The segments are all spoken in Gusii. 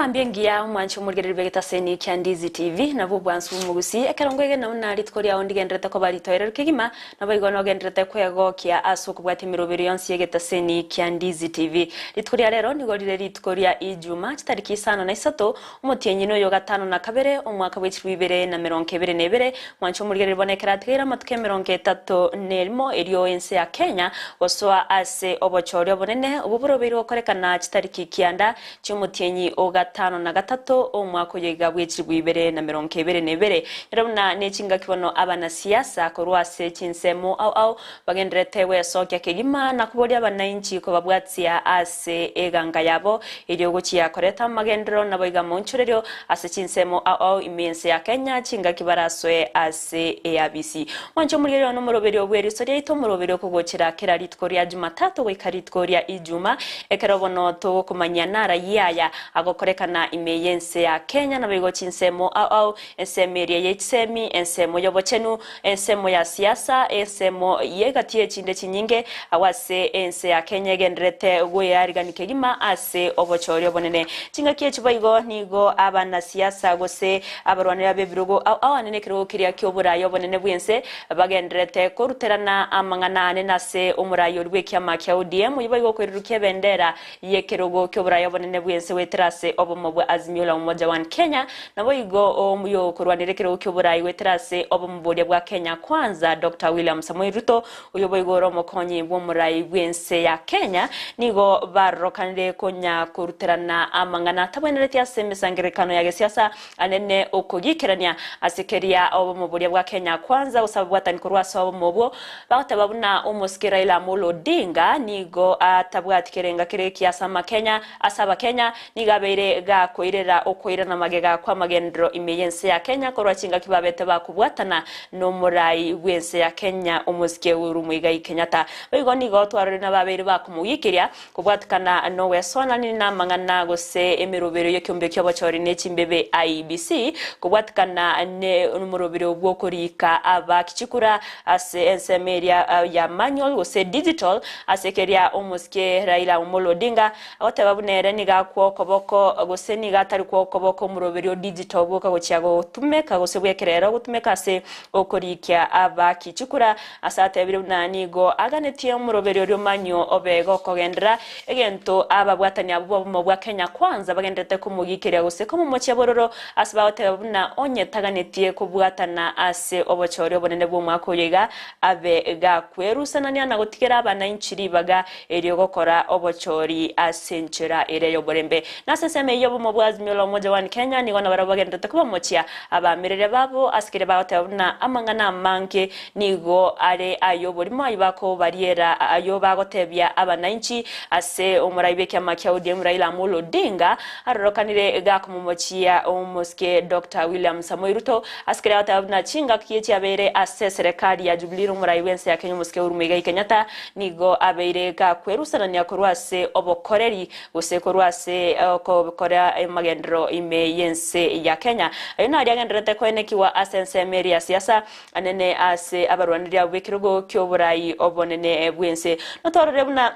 Emambia engiya omwanche omorigereria bw'egetaseni kia Ndizi TV, nabwo obwansu bw'omogusii, ekero nkoegena buna rituko riao ndigendererete koba ritoereru kegima, naboigo nogendererete kwegokia ase okobwatia emeroberi yonsi y'egetaseni kia Ndizi TV. Rituko ria rero nigo rire rituko ria Ijuma, chitariki isano na isato, omotienyi noyo gatano na kabere, omwaka bwe chilifu ibere na merongo ebere na ebere, mwanche omorigereria bono ekero atigaire amatuko emerongo etato na erimo erio ense ya Kenya gosoa ase obochori obonene obwo borobeirwe gokorekana chitariki kianda chi'omotienyi o gatano na gatato omwaka oyo iga bw'echilifu 2022. Ere buna nechingaki bono abanasiasa korwa ase chinsemo ao ao bagendererete gwesokia kegima na koboria abanainchi kobabwatia ase eganga yabo erio gochia koreta amagenderero naboigo amaonchorerio ase chinsemo ao ao ime y'ense ya Kenya chingaki barasoe ase eabisi. Mwanche omorigererio nomoroberio bw'eriso riaito omoroberio okogochera kera rituko ria Jumatatu goika rituko ria Ijuma ekero bono togokomanyia narayie aya agokorekana ime y'ense ya Kenya naboigo chinsemo ao ao ensemo eria ye chisemi, ensemo y'obochenu, ensemo ya siasa, ensemo y'egati y'echinde chinyinge agwo ase ense ya Kenya egendererete goearigania kegima ase obochori obonene. Chingaki echi boigo nigo abanasiasa gose abarwaneri ab'ebirogo ao ao ane nekerogo keria ki'oboraai obonene bw'ense bagendererete koruterana amang'ana ane nase omoraai oria bw'ekiama kia ODM oyio boigo okoirurukia ebendera y'ekerogo ki'oboraai obonene bw'ense goetera ase obomo bwa Azimio la Umoja One Kenya Naboigo omuya okorwanera ekerogo ki'oboraai goetera ase obomoboria bwa Kenya Kwanza, Doctor William Samoei Ruto, oyo boigo ore omokonyi bw'omorai bw'ense ya Kenya, nigo barorokanire konya koruterana amang'ana atabwenereti ase emesangererekano ya gesiasa anene okogikerania ase keria obomoboria bwa Kenya Kwanza gose ababwatani korwa ase obomo obwo bagoteba buna omosike Raila Amolo Odinga nigo atabwati kerenga kere ekiya ase amakenya Ase Abakenya, nigo abeire gakoirera okoirana magega kw'amagenderero ime y'ense ya Kenya korwa chingaki babete bakobwatana n'omorai bw'ense ya Kenya omosike Uhuru Muigai Kenyatta. Boigo nigo twarorire nababeire bakomogikiria kobwatikana nogwesoanani namang'ana gose emerobero y'ekeombe ki'obochori ne chimbebe IEBC kobwatikana nomorobero bw'okorika abaaki chikura ase ensemo eria ya manual gose digital ase keria omosike Raila Amolo Odinga agoteba buna ere nigo akwa okoboko gose nigo atari kwa okoboko omoroberio o digital bwoka gochia gotumeka gose bw'ekerero gotumeka ase okorikia abaaki chikura ase atebire buna nigo aganetie omoroberio oria omanyo obe gokogenderera egento ababwatani abwo b'obomo bwa Kenya Kwanza bagendererete komogikeria gose komomochia bororo Ase bagoteba buna onye taganetie kobwatana ase obochori obonene bw'omwaka oyo iga, abe gakwerusanania na gotigera abanainchi ribaga erio gokora obochori ase enchera eria y'oborembe. Na ase ensemo eyio obomo bwa Azimio la Umoja One Kenya nigo nabarabwo bagendererete kobamochia abaamereria babo ase keria bagoteba buna amang'ana amange nigo are ay'oborimo ayio bakobariera ayio bagotebia abanainchi ase omorai bw'ekiama kia ODM Raila Amolo Odinga Arorokanire gakomomochia omosike Doctor William Samoei Ruto ase keria agoteba buna chingaki echiabeire ase eserekari ya Jubilee na omorai bwense ya Kenya omosike Uhuru Muigai Kenyatta nigo abeire gakwerusanania korwa ase obokoreri gose korwa ase okokora amagenderero ime y'ense ya Kenya. Ayio naria agendererete koenekigwa ase ensemo eria ya siasa anene ase abarwaneri abwo b'ekerogo ki'oborai obonene bw'ense. Notwarore buna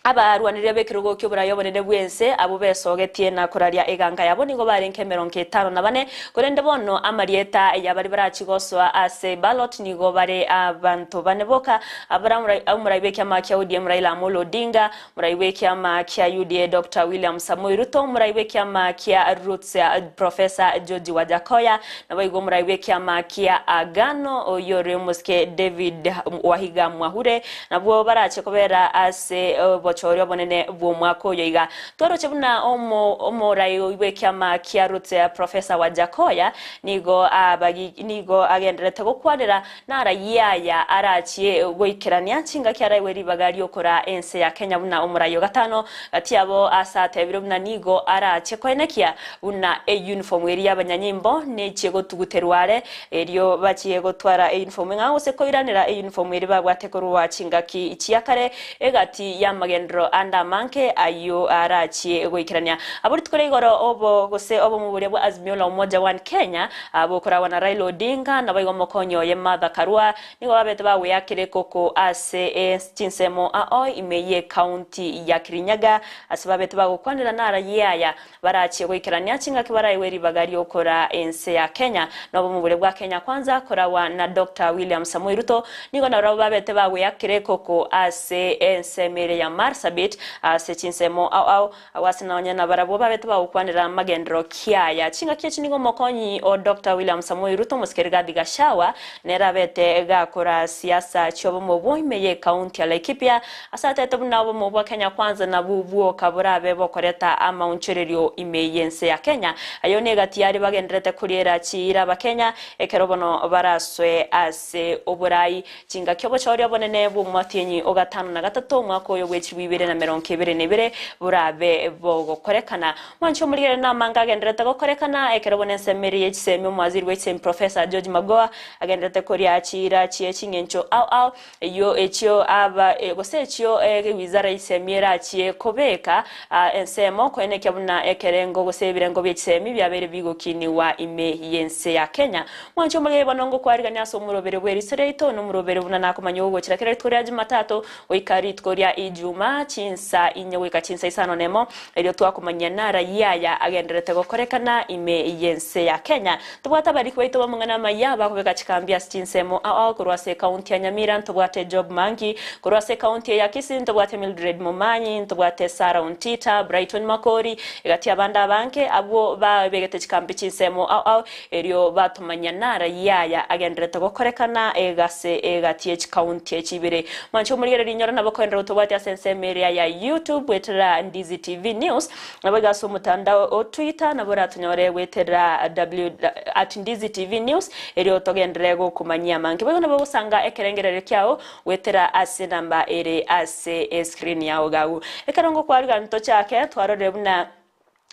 Abarwaniria b'ekerogo ki'oborai obonene bw'ense, abwo besogetie na koraria eganga yabo, nigo barenge emerongo etano na bane, korende bono amarieta y'abaria barachie gosoa ase ballot nigo bare abanto bane boka, Omorai bw'ekiama kia ODM Raila Amolo Odinga, Omorai bw'ekiama kia UDA Doctor William Samoei Ruto, Omorai bw'ekiama kia Roots Professor George Wajackoyah, Naboigo omorai bw'ekiama kia Agano, oyio ore omosike David Wahiga Mwahure, nabwo barache kobera ase obochori obonene bw'omwaka oyo iga. Twaroche buna omorai bw'ekiama kia Roots Professor Wajackoyah nigo nigo agendererete gokwanera narayie aya arachie goikerania chingaki araegwe ribaga riokoraa ense ya Kenya buna omorai o gatano gati yabo ase atebire buna nigo arache koenekia buna eyunifomu eria y'abanyanyimbo nechie gotuguterwa are erio bachie gotwara eyunifomu eng'ao gose koiranera eyunifomu eria babwate korwa chingaki chia kare egati y'amagena. amagenderero ande amange ayio arachie goikerania. Abwo rituko ria igoro obo gose obomo boria bwa Azimio la Umoja One Kenya bokoragwa na Raila Odinga naboigo omokonyi oye Martha Karua nigo babete bagweakera ekoko ase chinsemo ao ime y'ecounty ya Kirinyaga ase babete bagokwanera narayi aya Barachie goikerania chingaki baraegwe ribaga ri'okora ense ya Kenya. Na obomo boria bwa Kenya Kwanza koragwa na Doctor William Samoei Ruto nigo nabarabwo babete bagweakera ekoko ase ensemo eria ya Marsabit ase chinsemo ao ao agwo ase nonye nabarabwo babete bagokwanera amagenderero kiaya. Chingaki echi nigo omokonyi o Doctor William Samoei Ruto omosike Rigathi Gachagua nere abete gakora siasa chi'obomo obwo ime y'ecounty ya Laikipia Ase atete buna obomo bwa Kenya Kwanza nabwo bwoka borabe bokoreta amaonchorerio ime y'ense ya Kenya. Ayio negati yaria bagendererete koriera chiira abakenya ekero bono barasoe ase oborai. Chingaki obochori obonene bw'omotienyi o gatano na gatato omwaka oyo bwe 2022 borabe bogokorekana. Mwanche omorigereria namange agendererete gokorekana ekero bono ensemo eria ye chisemi omowaziri bwe chisemi Professor George Magoha agendererete koria chiira chie ching'encho ao ao. Eyio echio aba gose echio ewizara y'echisemi erachie kobeka ensemo koenekia buna ekerengo gose ebirengo bie chisemi biabeire bigokinigwa ime y'ense ya Kenya. Mwanche omorweri bono ngokwarigania ase omorobere bw'eriso riaito na omorobere buna nakomanya ogogochera kera rituko ria Jumatatu goika rituko ria Ijumaa chinsa inye goika chinsa isano nemo erio twakomanyia narayia aya agendererete gokorekana ime y'ense ya Kenya. Tobwate abariki baito b'amang'ana amaya bakobeka chikambi ase chinsemo ao ao korwa ase ekaunti ya Nyamira ntobwate Job Mangi, korwa ase ekaunti ya Kisii ntobwate Mildred Momanyi, ntobwate Sarah Ontita, Brighton Makori, egati y'abande abange abwo babegete chikambi chinsemo ao ao erio batomanya nara aya agendererete gokorekana egase egati ye chikaunti echi ibere. Mwanche omorigereria inyore nabo koenderera gotobwatia ase ensemo eria ya YouTube goetera Ndizi TV News. Naboigo ase omotandao o Twitter nabo oratonyore goetera W at Ndizi TV News erio togenderere gokomanyia amange. Boigo nabo ogosanga ekerengererio kiao goetera ase enamba ere ase escreen yao iga agwo. Ekero ngokwarigania tochake twarorire buna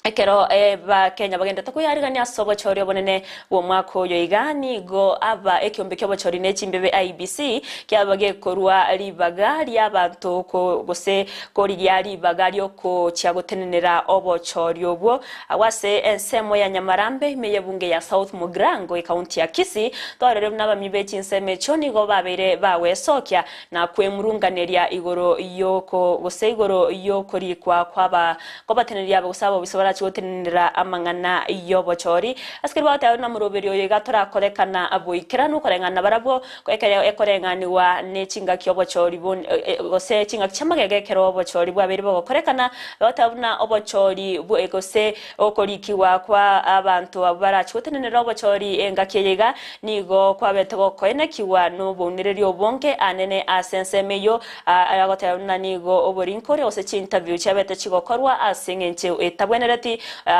ekero Abakenya bagenderete koyarigania ase obochori obonene bw'omwaka oyo iga nigo aba ekeombe ki'obochori ne chimbebe IEBC kiaba gekorwa ribaga ri'abanto gose Korigia ribaga ri'ogochia gotenenera obochori obwo agwo ase ensemo ya Nyamarambe ime y'ebunge ya South Mugirango ekaunti ya Kisii, twarorire buna abamenyi be chinsemo echio nigo babeire bagwesokia na kwemurunganeria igoro y'oko gose igoro y'okorikwa kw'aba kw'abateneneri aba gose abobisa barachie gotenenera amang'ana y'obochori. Ase keria bagoteba buna moroberi oyo iga torakorekana boikeranu koreng'ana nabarabwo Ekero ekoreng'anigwa ne chingaki obochori gose chingaki chi'amagega ekero obochori bwabeire bogokorekana, bagoteba buna obochori gose okorikigwa kwa abanto abwo barache gotenenera obochori engaki eye iga, nigo kwabete gokoenekigwa nobounereria obonge anene ase ensemo eyio, agoteba buna nigo oborinkoria gose chiinterview chiabete chigokorwa ase eng'encho etabwenereti,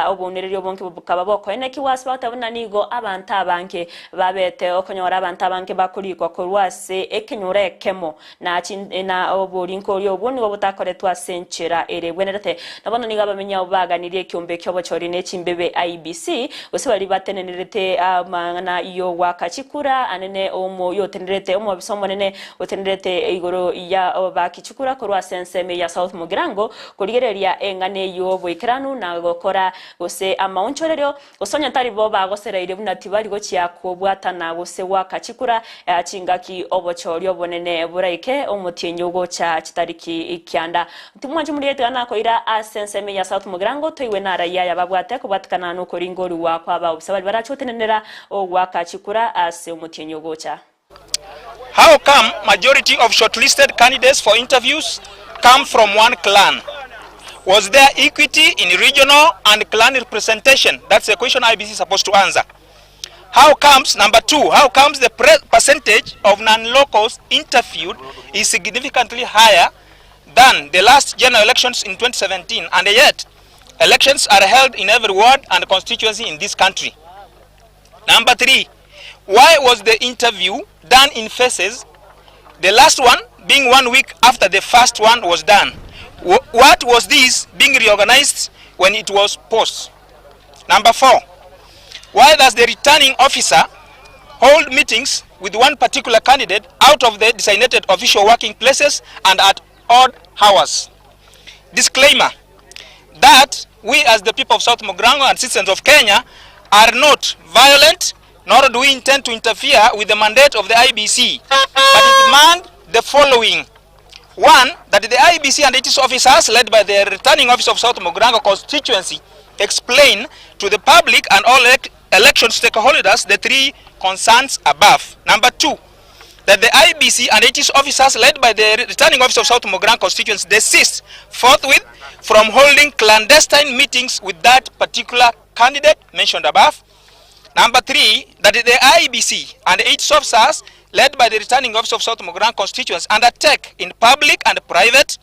obounereria obonge bokaba bokoenekigwa ase bagoteba buna nigo abanto abange Babete okonyora abanto abange bakorikwa korwa ase ekenyoro ekemo, na na oborinkoria obwo nigo botakoretwe ase enchera ere ebwenerete. Na bono nigo abamenyi abwo baganirie ekiombe ki'obochori ne chimbebe, IEBC, gose baria batenenerete amang'ana y'ogoaka chikura anene omo yotenerete omobisa omonene otenerete igoro ya abaaki chikura korwa ase ensemo ya South Mugirango korigereria eng'ana eyio boikeranu na gokora gose amaonchorerio Gose onye tari bo bagosereirie buna tibari gochia kobwatana gose goaka chikura chingaki obochori obonene boraike omotienyi ogocha chitariki kianda. Timwanche moriete nakoira ase ensemo ya South Mugirango toigwe naraia aya babwate kobwatikana nokoringorigwa kw'abaobisa baria barache gotenenera ogoaka chikura ase omotienyi ogocha. How come majority of shortlisted candidates for interviews come from one clan? Was there equity in regional and clan representation? That's a question IEBC is supposed to answer. How comes, number two, how comes the percentage of non-locals interviewed is significantly higher than the last general elections in 2017 and yet elections are held in every ward and constituency in this country? Number 3, why was the interview done in phases, the last one being one week after the first one was done? What was this being reorganized when it was paused? Number 4, why does the returning officer hold meetings with one particular candidate out of the designated official working places and at odd hours? Disclaimer that we as the people of South Mugirango and citizens of Kenya are not violent nor do we intend to interfere with the mandate of the IEBC but demand the following. One, that the IEBC and its officers led by the returning officer of South Mugirango constituency explain to the public and all election stakeholders the three concerns above. Number two, that the IEBC and its officers led by the returning officer of South Mugirango constituency desist forthwith from holding clandestine meetings with that particular candidate mentioned above. Number three, that the IEBC and its officers led by the returning officer of South Mugirango constituency undertake in public and private,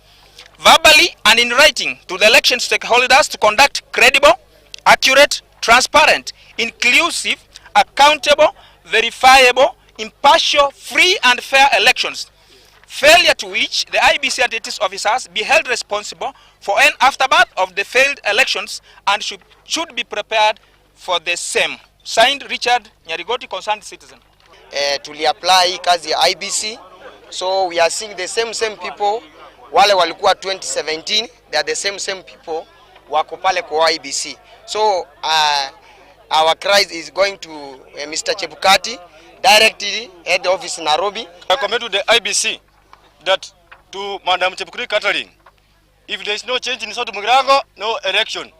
verbally and in writing to the election stakeholders to conduct credible, accurate, transparent, inclusive, accountable, verifiable, impartial, free and fair elections, failure to which the IEBC and its officers be held responsible for an afterbirth of the failed elections and should, should be prepared for the same. Signed, Richard Nyarigoti, concerned citizen. Eh, tuliapply hii kazi ya IEBC so we are seeing the same same people wale walikuwa 2017 they are the same same people wako pale kwa IEBC so our cry is going to Mr. Chebukati directly head office Nairobi. I commend to the IEBC that to Madam Chepkurui Catherine, if there is no change in South Mugirango, no election.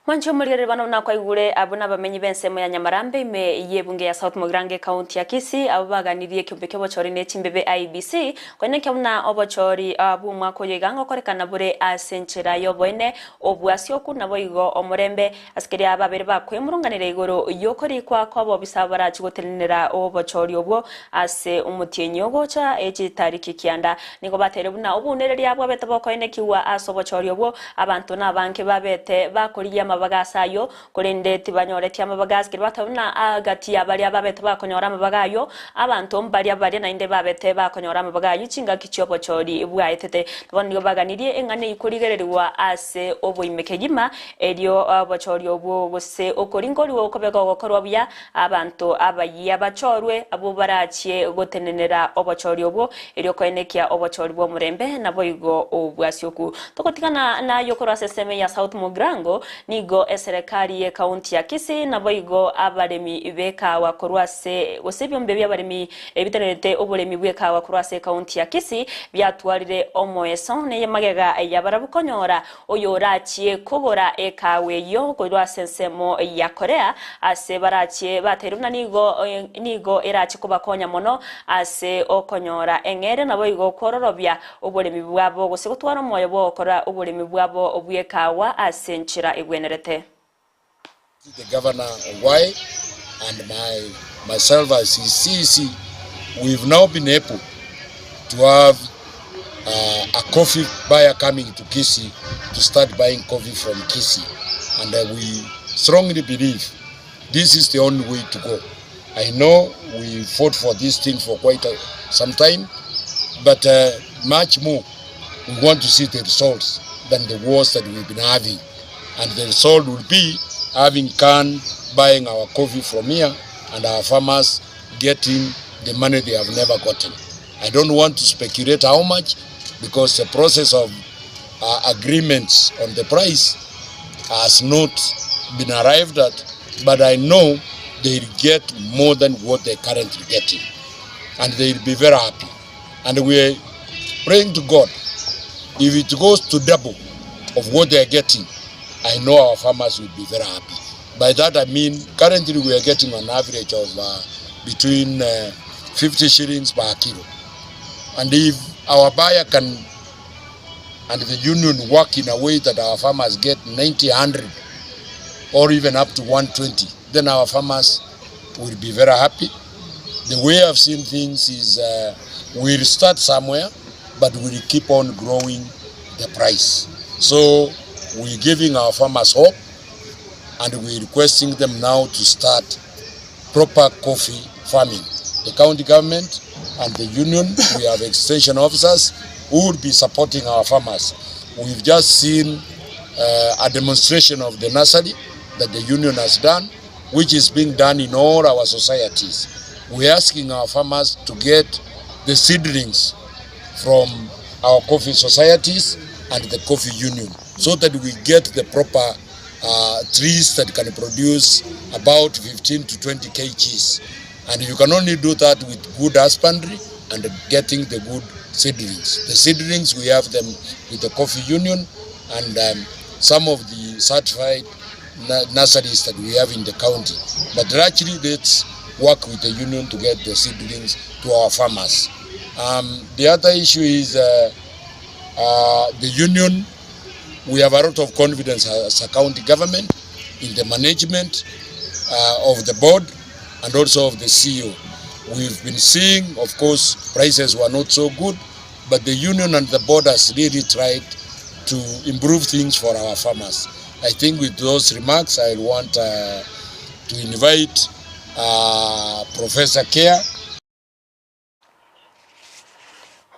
Mwanche omorigereri bono buna kwaigure abwo nabamenyi b'ensemo ya Nyamarambe ime y'ebunge ya South Mugirango ecounty ya Kisii abwo baganirie ekeombe ki'obochori ne chimbebe IEBC koenekia buna obochori bw'omwaka oyo iga ngokorekana bore ase enchera y'oboene obwasioku naboigo omorembe ase keria babere bakwemurunganera igoro y'okorikwa kw'abobisa barachi gotenenera obochori obwo ase omotienyi ogocha echitariki kianda nigo bateire buna obounereria bwabete bokoenekiwa ase obochori obwo abanto nabange babete bakorigia amabaga ase ayio korende tibanyoreti amabaga ase keria bateba buna agati ya baria babete bakonyora amabaga ayio abanto mbaria baria naende babete bakonyora amabaga ayio chingaki chiobochori bwaetete. Bono nigo baganirie eng'ana eyio korigererigwa ase oboime kegima erio obochori obwo gose okoringorigwa gokobe gogokorwa buya abanto abayia bachorwe abwo barachie gotenenera obochori obwo erio koenekia obochori bw'omorembe naboigo obwasioku. Togotigana naye okorwa ase ensemo ya South Mugirango nigo eserekari y'ecounty ya Kisii naboigo abaremi b'ekawa korwa ase gose ebiombe bi'abaremi ebitenerete oboremi bw'ekawa korwa ase ecounty ya Kisii biatwarire omoeso neye magega yabarabwo konyora oyorachie kogora ekawa eyio korwa ase ensemo ya Korea ase barachie bateire buna nigo nigo erache kobakonya mono ase okonyora eng'eria naboigo kwororobia oboremi bwabo gose gotwara omoyo bw'ogokora oboremi bwabo bw'ekawa ase enchera egwenerete. The governor Ongwae and my myself as his CEC, we've now been able to have uh, a coffee buyer coming to Kisii to start buying coffee from Kisii. And we strongly believe this is the only way to go. I know we fought for this thing for quite a, some time, but much more we want to see the results than the wars that we've been having. And the result will be having CAN buying our coffee from here and our farmers getting the money they have never gotten. I don't want to speculate how much because the process of agreements on the price has not been arrived at, but I know they'll get more than what they're currently getting and they'll be very happy. And we're praying to God, if it goes to double of what they're getting, I know our farmers will be very happy. By that I mean currently we are getting an average of between 50 shillings per kilo. And if our buyer can and the union work in a way that our farmers get 90, 100 or even up to 120, then our farmers will be very happy. The way I've seen things is we'll start somewhere, but we'll keep on growing the price. So we're giving our farmers hope, and we're requesting them now to start proper coffee farming. The county government and the union we have extension officers who will be supporting our farmers. We've just seen uh, a demonstration of the nursery that the union has done which is being done in all our societies. We're asking our farmers to get the seedlings from our coffee societies and the coffee union so that we get the proper uh, trees that can produce about 15 to 20 kgs. And you can only do that with good husbandry and getting the good seedlings. The seedlings, we have them with the coffee union and um, some of the certified nurseries that we have in the county. But actually, let's work with the union to get the seedlings to our farmers. Um, the other issue is uh, uh, the union. We have a lot of confidence as a county government in the management uh, of the board and also of the CEO. We've been seeing, of course, prices were not so good, but the union and the board has really tried to improve things for our farmers. I think with those remarks, I want uh, to invite uh, Professor Kerr.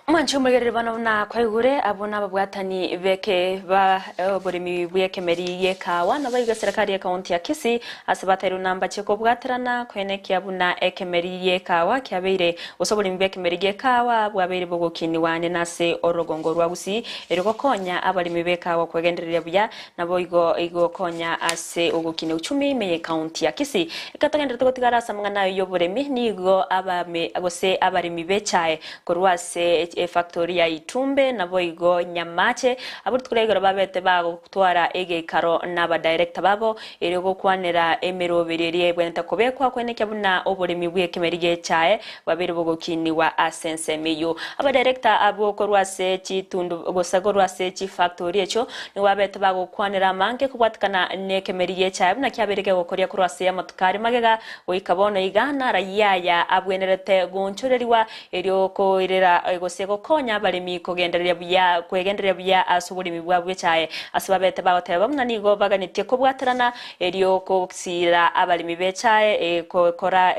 Mwanche omoigereri bono buna kwaigure, abwo nababwatani beke ba oboremi bw'ekemeri gi'ekawa, naboigo eserekari y'ekaunti ya Kisii ase batairwe namba chi'okobwaterana koenekia buna ekemeri gi'ekawa kiabeire gose oboremi bw'ekemeri gi'ekawa bwabeire bogokiniwa ane nase orogongo rwa Gusii erio gokonya abaremi b'ekawa kwegendereria buya naboigo igokonya ase ogokinia uchumi ime y'ekaunti ya Kisii. Ekero togendererete gotigara ase amang'ana ayo y'oboremi nigo abame gose abaremi b'echae Korwa ase efactori ya Itumbe naboigo Nyamache, abwo rituko ria igoro babete bagotwara egeikaro nabadirector babo erio gokwanera emeroberi eria ebwenerete kobekwa koenekia buna oboremi bw'ekemeri gi'echae bwabeire bogokinigwa ase ensemo eyio. Abadirector abwo korwa ase chitundu gose korwa ase chifactori echio nigo babete bagokwanera amange kobwatikana nekemeri gi'echae buna kiabeire kegokoria korwa ase amatuko are magega goika bono iga narayia aya abwenerete goonchorerigwa Erio koirera gose gokonya abaremi kogendereria buya kwegendereria buya ase oboremi bwabo bw'echae. Ase babete bagoteba buna nigo baganetie kobwaterana erio gosiira abaremi b'echae gokora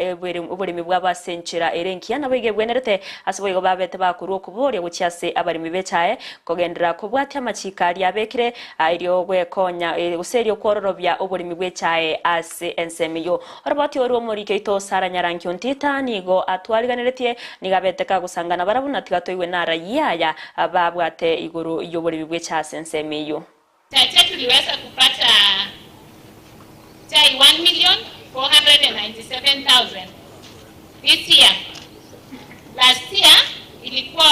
oboremi bwabo ase enchera ere engiya naboigo ebwenerete. Ase boigo babete bakorua okoboria gochia ase abaremi b'echae kogenderera kobwatia amachiiko aria abekire erio gwekonya gose erio kwororobia oboremi bw'echae ase ensemo eyio. Oroboti orwo omoriki oito Sara Nyarangi Ontita nigo atwariganeretie, nigo abete kagosangana barabwo na tiga toigwe narayia aya babwate igoro y'oboremi bw'echa ase ensemo eyio. Chache tuliweza kupata chai 1,497,000 this year. Last year ilikuwa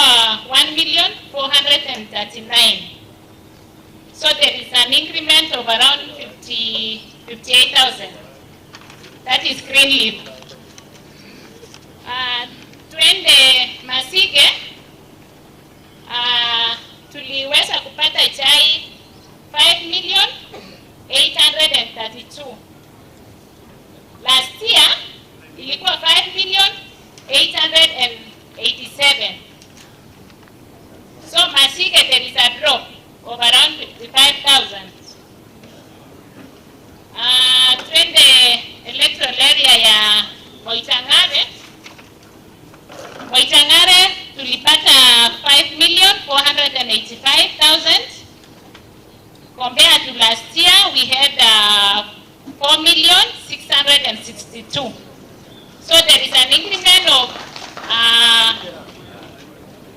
1,439,000. So there is an increment of around 50, 58,000. That is green leaf. Uh, twende Masige. Uh, tuliweza kupata chai 5 million 832. Last year ilikuwa 5 million 887. So Masige there is a drop of around 55,000. Uh, twende electoral area ya Moitang'are. Moitang'are tulipata 5,485,000 compared to last year we had uh, 4,662,000. So there is an increment of uh,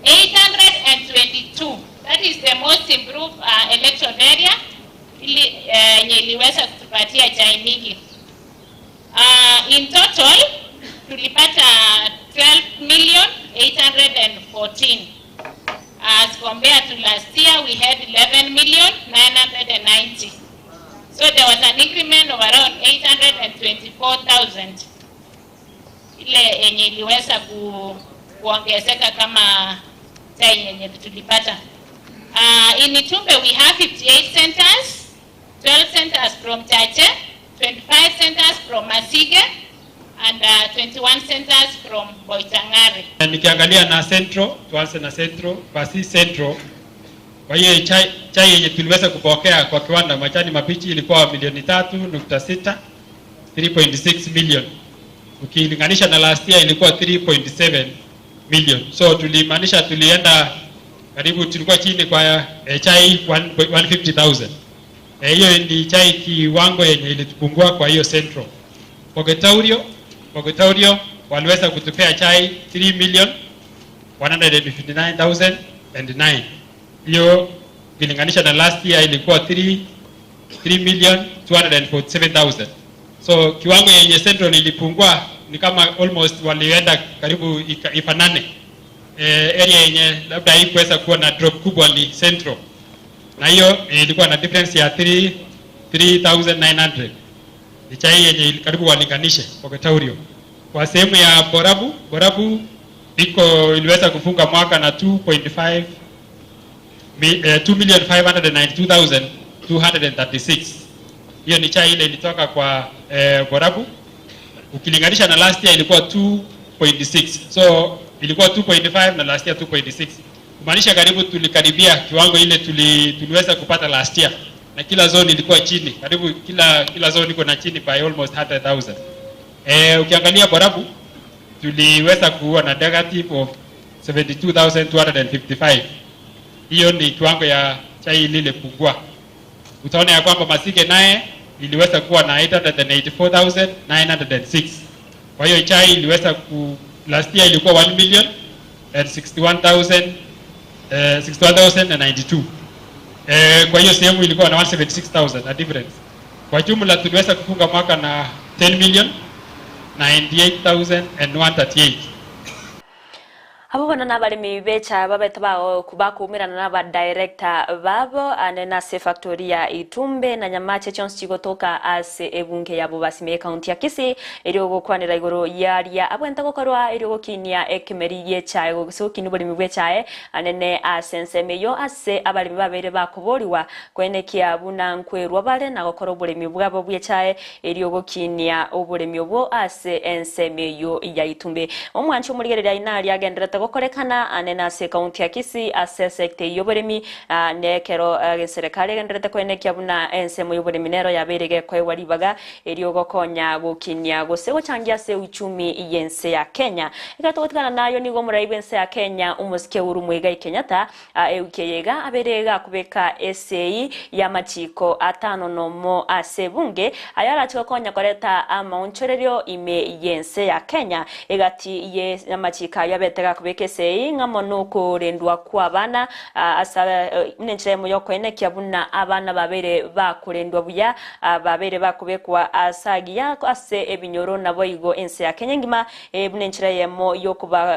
822. That is the most improved uh, electoral area ili eh, yenye uh, iliweza kutupatia chai mingi. Uh, in total tulipata 12 million 814 as compared to last year we had 11 million 990. So there was an increment of around 824,000 ile yenye iliweza ku, kuongezeka kama chai yenye tulipata. Uh, in Itumbe we have 58 centers, 12 centers from Chache, 25 centers from Masige and uh, 21 centers from Boitangare. Nikiangalia na Central, tuanze na Central, basi Central. Kwa hiyo chai, chai yenye tuliweza kupokea kwa kiwanda majani mabichi ilikuwa milioni 3.6, 3.6 million. Ukilinganisha na last year ilikuwa 3.7. million. So tulimaanisha tulienda karibu, tulikuwa chini kwa chai 150,000. Hiyo ni chai kiwango yenye ilitupungua kwa hiyo Central. Pogotaurio waliweza kutupea chai 3 million 159,009. Hiyo ukilinganisha na last year ilikuwa 3 million 247,000. So kiwango yenye Central ilipungua ni kama almost walienda karibu ifanane. Area yenye labda haikuweza kuwa na drop kubwa ni Central. Na hiyo ilikuwa na difference ya 3,900. Ni chai yenye karibu walinganishe Pogotaurio. Kwa sehemu ya Borabu, Borabu iko iliweza kufunga mwaka na 2.5 2,592,236. Hiyo ni chai ile ilitoka kwa Borabu. Ukilinganisha na last year ilikuwa 2.6. So ilikuwa 2.5 na last year 2.6. Kumaanisha karibu tulikaribia kiwango ile tuliweza kupata last year. Na kila zone ilikuwa chini. Karibu kila zone iko na chini by almost 100,000. Ukiangalia Borabu tuliweza kuwa na negative of 72,255. Hiyo ni kiwango ya chai lile pungua. Utaona ya kwamba Masige naye iliweza kuwa na 884,906. Kwa hiyo chai iliweza ku last year ilikuwa 1 million and 61,092. Kwa hiyo sehemu ilikuwa na 176,000 na difference. Kwa jumla tuliweza kufunga mwaka na 10 million 98,138. Abo bono n'abaremi becha babete bao bakumirana n'aba director babo ane nase factory ya Itumbe na Nyamache chonsi chigotoka ase ebunge yabo basime county ya Kisii eri ogokwanera igoro yaria abwenta gokorwa eri ogokinia ekemeri giechae gose gokina oboremi bw'echae anene ase ensemo eyo ase abaremi babere bakoboriwa kwenekia buna nkwerwa bare na gokora oboremi bwabo bw'echae eri ogokinia oboremi obwo ase ensemo eyo ya Itumbe. Omwanchi omorigereria aina agenderete gokorekana anene ase county ya Kisii ase sector y'oboremi nekero serikali egenderete kwenekia buna ensemo y'oboremi nero yabeire gekoewa ribaga eri ogokonya gokinia gose gochangia ase uchumi yense ya Kenya. Ekero nayo nigo omorai bw'ense ya Kenya omosike Uhuru Muigai Kenyatta ewiki eyega abere gakobeka esei y'amachiko atano nomo ase bunge ayo arachi gokonya koreta amaonchorerio ime yense ya Kenya egati ye amachiko ayo abete gakobeka esei ng'amo nokorendwa kwa abana asa nenchera emo yokoenekia buna abana babere bakorendwa buya babere bakobekwa asagiya ase ebinyoro nabo igo ense ya Kenya ngima buna enchera yemo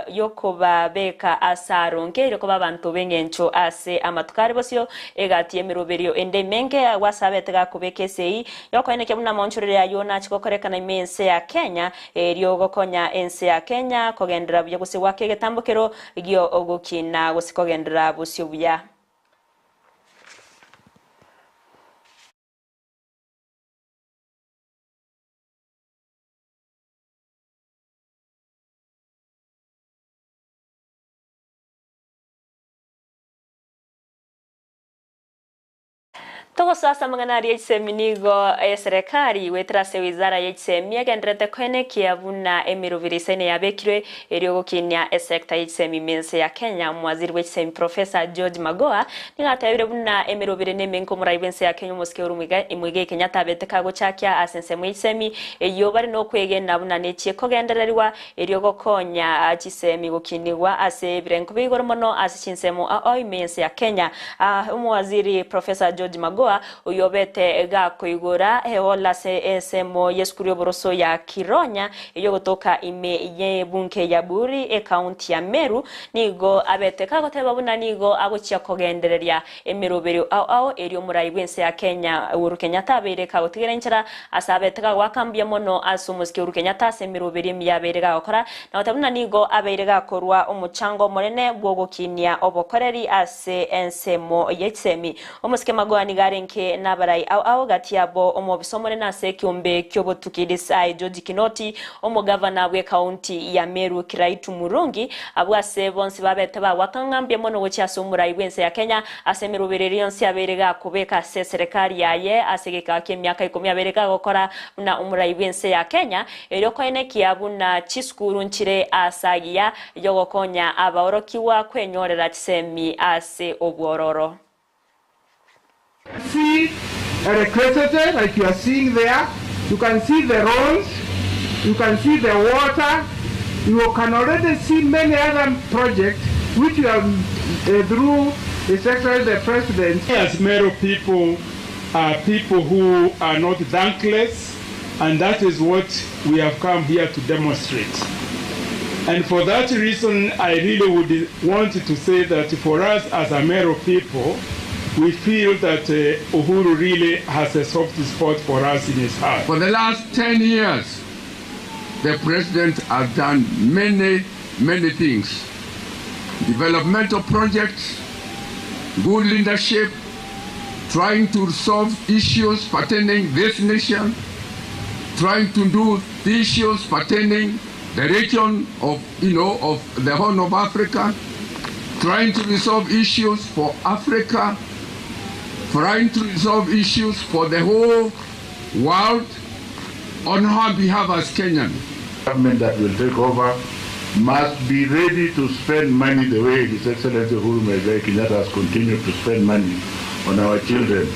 yokobabeka ase aronge erikoba abanto b'eng'encho ase amatukari bosio egati emiroberio ende menge gwasabete gakobeka esei yokoenekia buna amaonchorero ayo nachi gokorekana ime ense ya Kenya erio gokonya ense ya Kenya kogendera buya gose gwaka egetambokero gio ogokina gose kogendera bosio buya. Togosasa mang'ana aria echisemi nigo eserikali gwetera ase wizara ya echisemi egenderete kwenekia buna emirubiri isaine yabekirwe eri ogokinia esector ya echisemi ime ense ya Kenya. Omwaziri bwa echisemi Professor George Magoha nigo atebire buna emirubiri na emenke omorai bwa ense ya Kenya omosike Uhuru Muigai Kenyatta abete kagochakia ase ensemo ya echisemi eywo bare nokwegena buna nechie kogendereriwa eri ogokonya chisemi gokinigwa ase ebirengo bia igoro mono ase chinsemo ao ime ense ya Kenya. Omwaziri Professor George Magoha oyobete gakoigora ehola ase ensemo y'esukuru y'oboroso ya Kironya eyo gotoka ime y'ebunke ya Buri ekaunti ya Meru nigo abete kagoteba buna nigo agochia kogendereria emiroberio ao ao eri omorai bw'ense ya Kenya Uhuru Kenyatta abeire kagotigera enchera ase abete kagwakambia mono ase omosike Uhuru Kenyatta ase emiroberio emiya abeire gagokora na goteba buna nigo abeire gakorwa omochango omonene bwogokinia obokoreri ase ensemo y'echisemi. Omosike Magoha nigo yarenge nabarai ao ao gati yabo omobisa omonene ase ekeombe ki'obotuki DCI George Kinoti, omogavana bw'ekaunti ya Meru Kiraitu Murungi, abwo ase bonsi babete bagoaka ng'a mbuya mono gochia ase omorai bw'ense ya Kenya ase emeroberi eria yonsi abeire gakobeka ase eserekari yaye ase egekao ki'emiaka ikomi abeire gagokora buna omorai bw'ense ya Kenya erio koenekia buna chisukuru nchire ase agiya yogokonya abaorokigwa kwenyorera chisemi ase obwororo. See electricity like you are seeing there, you can see the roads, you can see the water, you can already see many other projects which we have through His Excellency the President. As Meru people are people who are not thankless and that is what we have come here to demonstrate and for that reason I really would want to say that for us as Ameru people we feel that Uhuru really has a soft spot for us in his heart. For the last 10 years, the president has done many, many things. Developmental projects, good leadership, trying to solve issues pertaining this nation, trying to do issues pertaining the region of, you know, of the Horn of Africa, trying to resolve issues for Africa, trying to resolve issues for the whole world on our behalf as Kenyan. Government that will take over must be ready to spend money the way His Excellency Uhuru Muigai Kenyatta has continued to spend money on our children.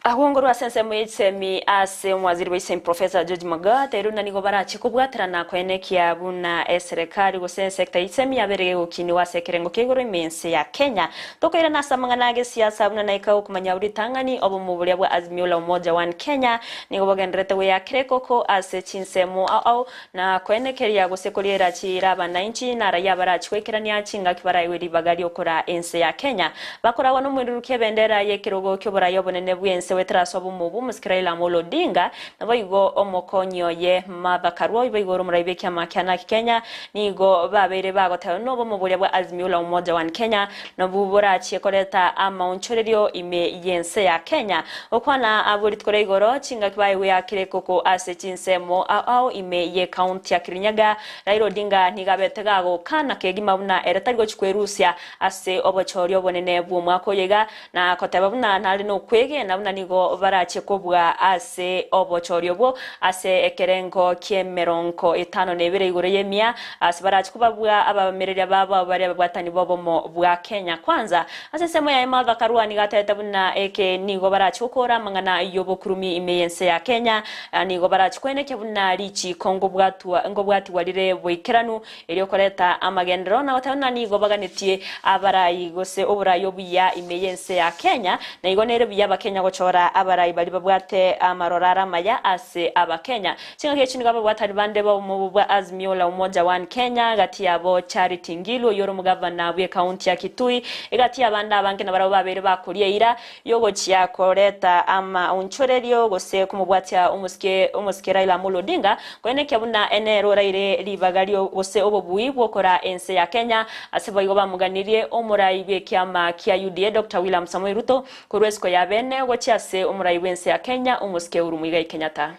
Agwo nkorwa ase ensemo ye chisemi ase omwaziri bwe chisemi Professor George Magoha ateire buna nigo barache kobwaterana koenekia buna eserekari gose esector ye chisemi yabeire gegokinigwa ase ekerengo kia igoro ime ense ya Kenya. Tokoirana ase amang'ana agesiasa buna naika gokomanya abwo ritang'ani obomo boria bwa Azimio la Umoja One Kenya nigo bogendererete goyakera ekoko ase chinsemo ao ao Na koenekeria gose koriera chiira abanainchi na raia abarachie goikerania chingaki baraegwe ribaga ri'okoraa ense ya Kenya. Bakoragwa nomoiruruki ebendera y'ekerogo ki'oboraia obonene bw'ense goetera ase obomo bw'omosike Raila Amolo Odinga, naboigo omokonyi oye Martha Karua oiboigo ore omorai bw'ekiama kia Narc Kenya nigo babeire bagoteba nobomo boria bwa Azimio la Umoja One Kenya Nobwo borachie koreta amaonchorerio ime y'ense ya Kenya. Gokwana abwo rituko ria igoro, chingaki baegweakire ekoko ase chinsemo ao ao ime y'ecounty ya Kirinyaga, Raila Odinga nigo abete gagokana kegima buna ere tari gochia kwerusia ase obochori obonene bw'omwaka oyo iga, na koteba buna nare nokwegena buna nigo barachie kobua ase obochori obwo ase ekerengo ki'emerongo etano na ebere igoro y'emia, ase barache kobabua ababamereria babo abwo baria ababwatani b'obomo bwa Kenya Kwanza. Ase ensemo yaye Martha Karua nigo atebete buna eke nigo barache gokora amang'ana y'obokurumi ime y'ense ya Kenya, nigo barache koenekia buna richiiko ngobwatigwa rire boikeranu Erio koreta amagenderero na goteba ng'a nigo baganetie abarai gose oborai obuya ime y'ense ya Kenya, na igo nere buya abakenya gochora abarai baria babwate amaroro are amaya ase abakenya. Chingaki echi nigo ababwatani bande b'obomo bwa Azimio la Umoja One Kenya gati yabo Charity Ngilu oyio ore omogavana bw'ekaunti ya Kitui, egati y'abande abange nabarabwo babeire bakoria eira y'ogochia koreta amaonchorerio gose komobwatia omosike omosike Raila Amolo Odinga, koenekia buna nere oraire ribaga rio gose obobui bw'okoraa ense ya Kenya. Ase boigo bamoganirie omorai bw'ekiama kia UDA Doctor William Samoei Ruto korwa esiko ya bene gochia ase omorai bw'ense ya Kenya omosike Uhuru Muigai Kenyatta.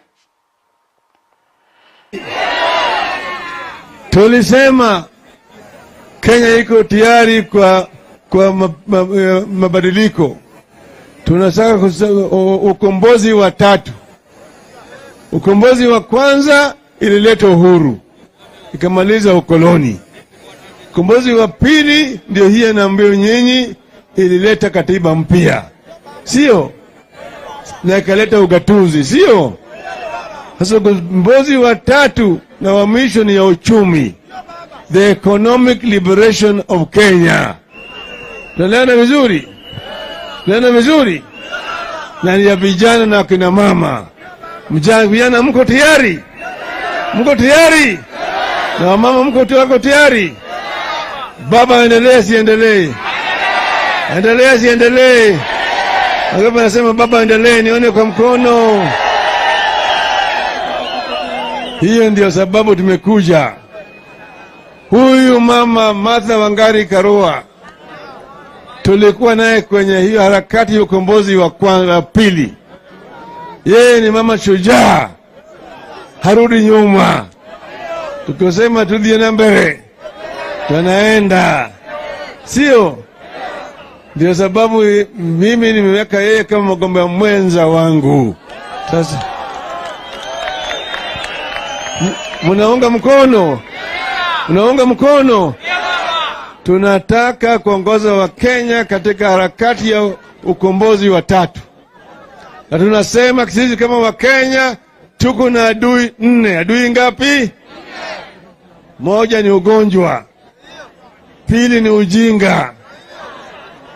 Tulisema Kenya iko tayari kwa, kwa mabadiliko. Tunataka ukombozi wa tatu. Ukombozi wa kwanza ilileta uhuru ikamaliza ukoloni. Ukombozi wa pili ndio hii naambiwa nyinyi, ilileta katiba mpya, sio? Na ikaleta ugatuzi, sio? Sasa ukombozi wa tatu na wa mwisho ni ya uchumi, the economic liberation of Kenya. Tunaelewana vizuri? Tunaelewana vizuri? Na ni ya vijana na kina mama. Vijana mko tayari? Mko tayari? Na wamama mko wako tayari? Baba endelee siendelee? Endelee siendelee? Wangapi wanasema baba endelee? Nione kwa mkono. Hiyo ndio sababu tumekuja. Huyu mama Martha Wangari Karua Tulikuwa naye kwenye hiyo harakati ya ukombozi wa kwanza wa pili. Yeye ni mama shujaa, harudi nyuma. Tukisema tudie na mbele, tunaenda, sio? Ndio sababu mimi nimeweka yeye kama mgombea mwenza wangu. Sasa munaunga mkono, munaunga mkono. Tunataka kuongoza Wakenya katika harakati ya ukombozi wa tatu, na tunasema sisi kama Wakenya tuko na adui nne. Adui ngapi? Moja ni ugonjwa, pili ni ujinga,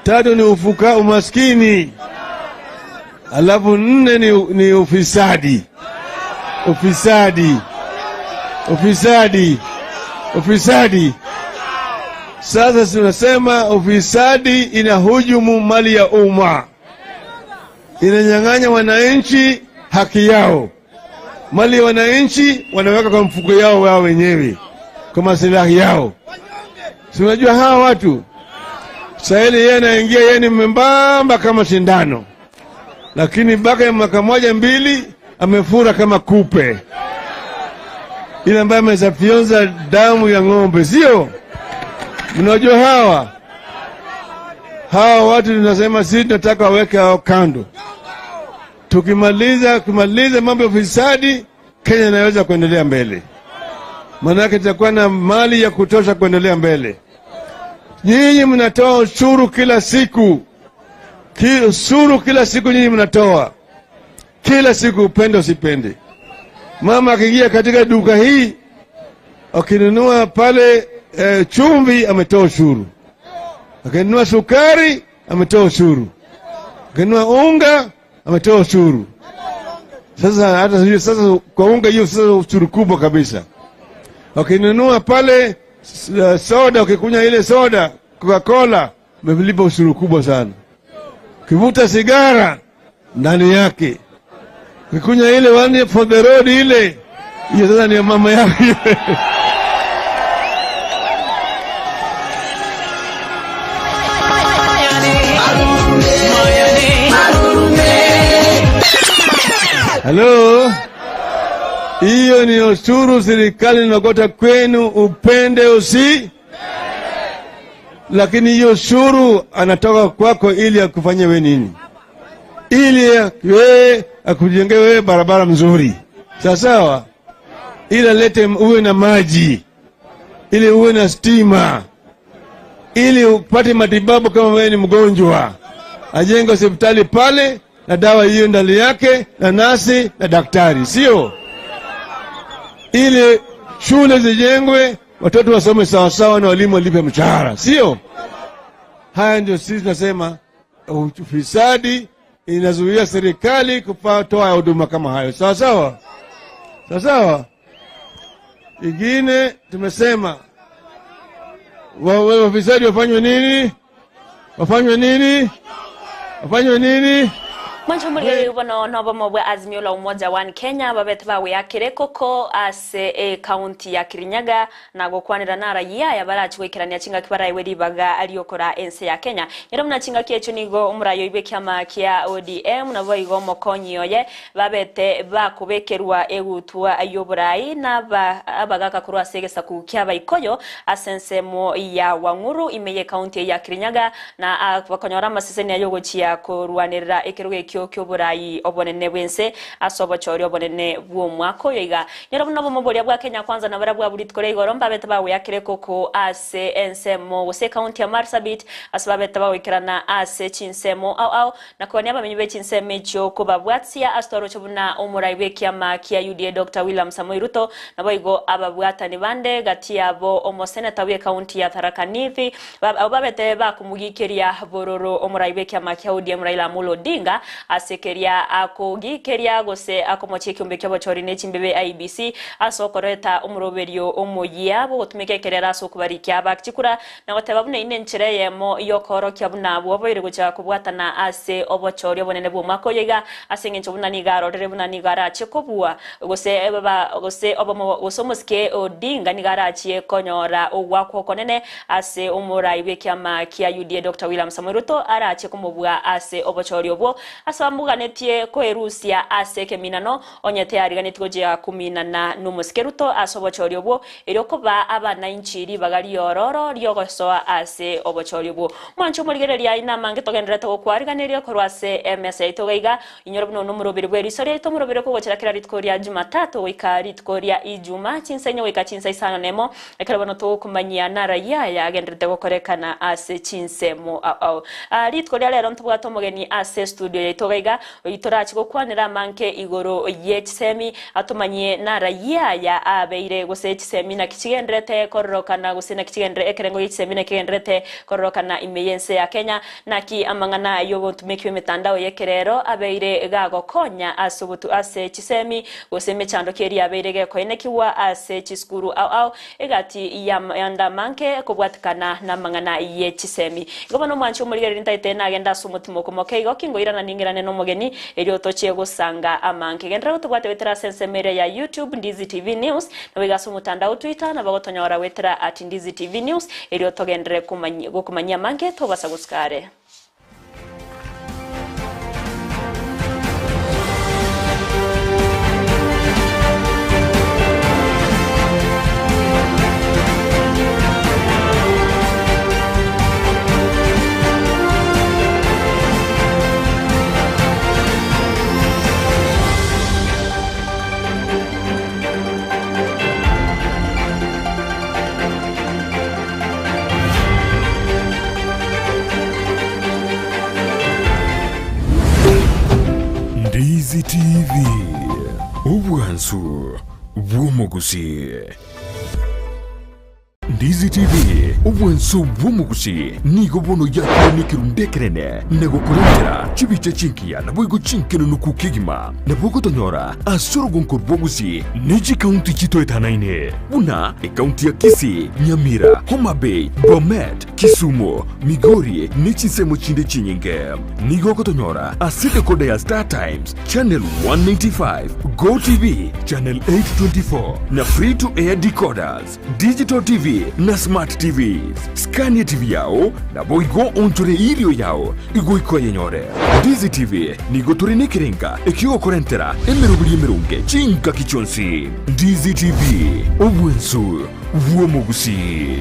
tatu ni ufuka, umaskini, alafu nne ni, ni ufisadi. Ufisadi, ufisadi, ufisadi. Sasa tunasema ufisadi inahujumu mali ya umma, inanyang'anya wananchi haki yao. Mali ya wananchi wanaweka kwa mfuko yao wao wenyewe kwa masilahi yao. Si unajua hawa watu sahili, yeye anaingia, yeye ni membamba kama sindano, lakini mpaka ya mwaka moja mbili amefura kama kupe ile ambayo amesafyonza damu ya ng'ombe, sio? Mnajua hawa hawa watu tunasema sisi tunataka waweke hao kando. Tukimaliza kumaliza mambo ya ufisadi, Kenya inaweza kuendelea mbele, maanake tutakuwa na mali ya kutosha kuendelea mbele. Nyinyi mnatoa ushuru kila siku, ushuru kila siku nyinyi mnatoa kila siku, upende usipende. Mama akiingia katika duka hii akinunua pale e, chumvi ametoa ushuru, akinunua sukari ametoa ushuru, akinunua unga ametoa ushuru. Sasa hata sijui sasa kwa unga hiyo sasa ushuru kubwa kabisa. Wakinunua pale soda, ukikunywa ile soda Coca-Cola umelipa ushuru kubwa sana. Ukivuta sigara ndani yake, ukikunywa ile one for the road ile hiyo sasa ni mama yako. Halo, hiyo ni ushuru serikali inakota kwenu, upende usi, lakini hiyo ushuru anatoka kwako ili akufanyie wewe nini? Ili wewe akujengee wewe barabara mzuri, sawa sawa, ili alete uwe na maji, ili uwe na stima, ili upate matibabu kama wewe ni mgonjwa, ajenge hospitali pale na dawa hiyo ndani yake na nasi na daktari, sio? Ili shule zijengwe, watoto wasome sawasawa na walimu walipe mshahara, sio? Haya ndio sisi tunasema ufisadi inazuia serikali kutoa huduma kama hayo, sawa sawa, sawa sawa. Ingine tumesema wafisadi wafanywe nini? Wafanywe nini? Wafanywe nini? Mwancho morigereria bono nobomo bwa Azimio la Umoja One Kenya babete bagwiyakire koko ase ekaunti ya Kirinyaga na gokwanera na raia aya barachi goikerania chingaki baraiwe ribaga riokora ense ya Kenya. Nyero muna chingaki echo nigo omurayi oibwe ekiama kia ODM nabo igo omokonyi oye babete bakobekerwa egutwa y'oborai na abagaka korwa ase egesaku kia abaikoyo ase ensemo ya Wang'uru ime ye ekaunti ya Kirinyaga na bakonyora amaseseni aye ogochia korwanerera ekerogo ekio ki'oborai obonene bw'ense ase obochori obonene bw'omwaka oyo iga. Nyora buna obomo boria bwa Kenya Kwanza na baria bwa rituko ria igoro mbabete bagweyakire koko ase ensemo gose ekaunti ya Marsabit ase babete bagoikerana ase chinsemo ao ao na koania abamenyi be chinsemo echio kobabwatia ase twaroche buna omorai bw'ekiama kia UDA Doctor William Samoei Ruto naboigo ababwatani bande gati yabo omoseneta bw'ekaunti ya Tharaka Nithi Abwo babete bakomogikeria bororo omorai bw'ekiama kia ODM Raila Amolo Odinga. ase keria akogikeria gose akomochia ekeombe ki'obochori ne chimbebe IEBC ase okoreta omoroberio omoyia bw'ogotumeka ekerero ase okobarikia abak chikura na goteba buna eye nenchera eyemo y'okoorokia buna abwo oboire gochia kobwatana ase obochori obonene bw'omwaka oyo iga ase engencho buna nigo arorire buna nigo arachie kobua gose gose obomo gose omosike Odinga nigo arachie konyora ogwakwa okonene Ase omorai bw'ekiama kia UDA Doctor William Samoei Ruto arache komobua ase obochori obwo ase bamoganetie koerusia ase ekeminano onye teyariganetie gochia kominana nomosike Ruto ase obochori obwo erio kobaa abanainchi ribaga riororo riogosoa ase obochori obwo. Mwanche omorigereria aye namange togendererete gokwariganeria korwa ase emesa yaito iga iga Inyora buna nomoroberi bw'eriso riaito omoroberi okogochera kera rituko ria Jumatatu goika rituko ria Ijuma, chinsa inye goika chinsa isano nemo, ekero bono togokomanyia narayia aya agendererete gokorekana ase chinsemo ao ao. Aa rituko ria rero ntobwate omogeni ase estudio yaito iga iga, oyio torachi gokwanera amanke igoro ye chisemi, atomanyie narayia aya abeire gose chisemi naki chigendererete kororokana gose naki chigenderere ekerengo gie chisemi naki kegendererete kororokana ime y'ense ya Kenya. Naki amang'ana y'obotumeki bw'emetandao y'ekerero abeire gagokonya ase obotu ase chisemi, gose emechando ki eria abeire gekoenekigwa ase chisukuru ao ao egati y'amanda amange kobwatikana namang'ana ye chisemi. Igo bono omwanchi omorigereria ntaete nagende ase omotimoko moke igo kingoirana ning'irane nomogeni erio tochie gosanga amange. Genderera gotobwate goetera ase ensemo eria ya YouTube Ndizi TV News naboigo ase omotandao Twitter nabo gotonyora goetera at Ndizi TV News Erio togenderere gokomanyia amange tobasa gosuka are. Ndizi TV, obwansu bw'omogusii. Ndizi TV, obwansu bw'omogusii nigo bono yakire nekerundu ekenene na gokorentera chibicha chingiya naboigo chinkenenuku kegima. Nabo ogotonyora ase orogonko rw'Ogusii ne chikaunti chitoetanaine buna ekaunti ya Kisii, Nyamira, Homa Bay, Bomet, Kisumu, Migori ne chinsemo chinde chinyinge. Nigo ogotonyora ase decoder ya Star Times, Channel 195, Go TV, Channel 824 na Free to Air decoders, Digital TV na Smart TVs. Scan TV yao naboigo onchore irio yao igoika oyenyore. Ndizi TV nigo tore nekerenga ekiogokorentera emeroberi emeronge chingaki chionsi. Ndizi TV, obwensu bw'omogusii.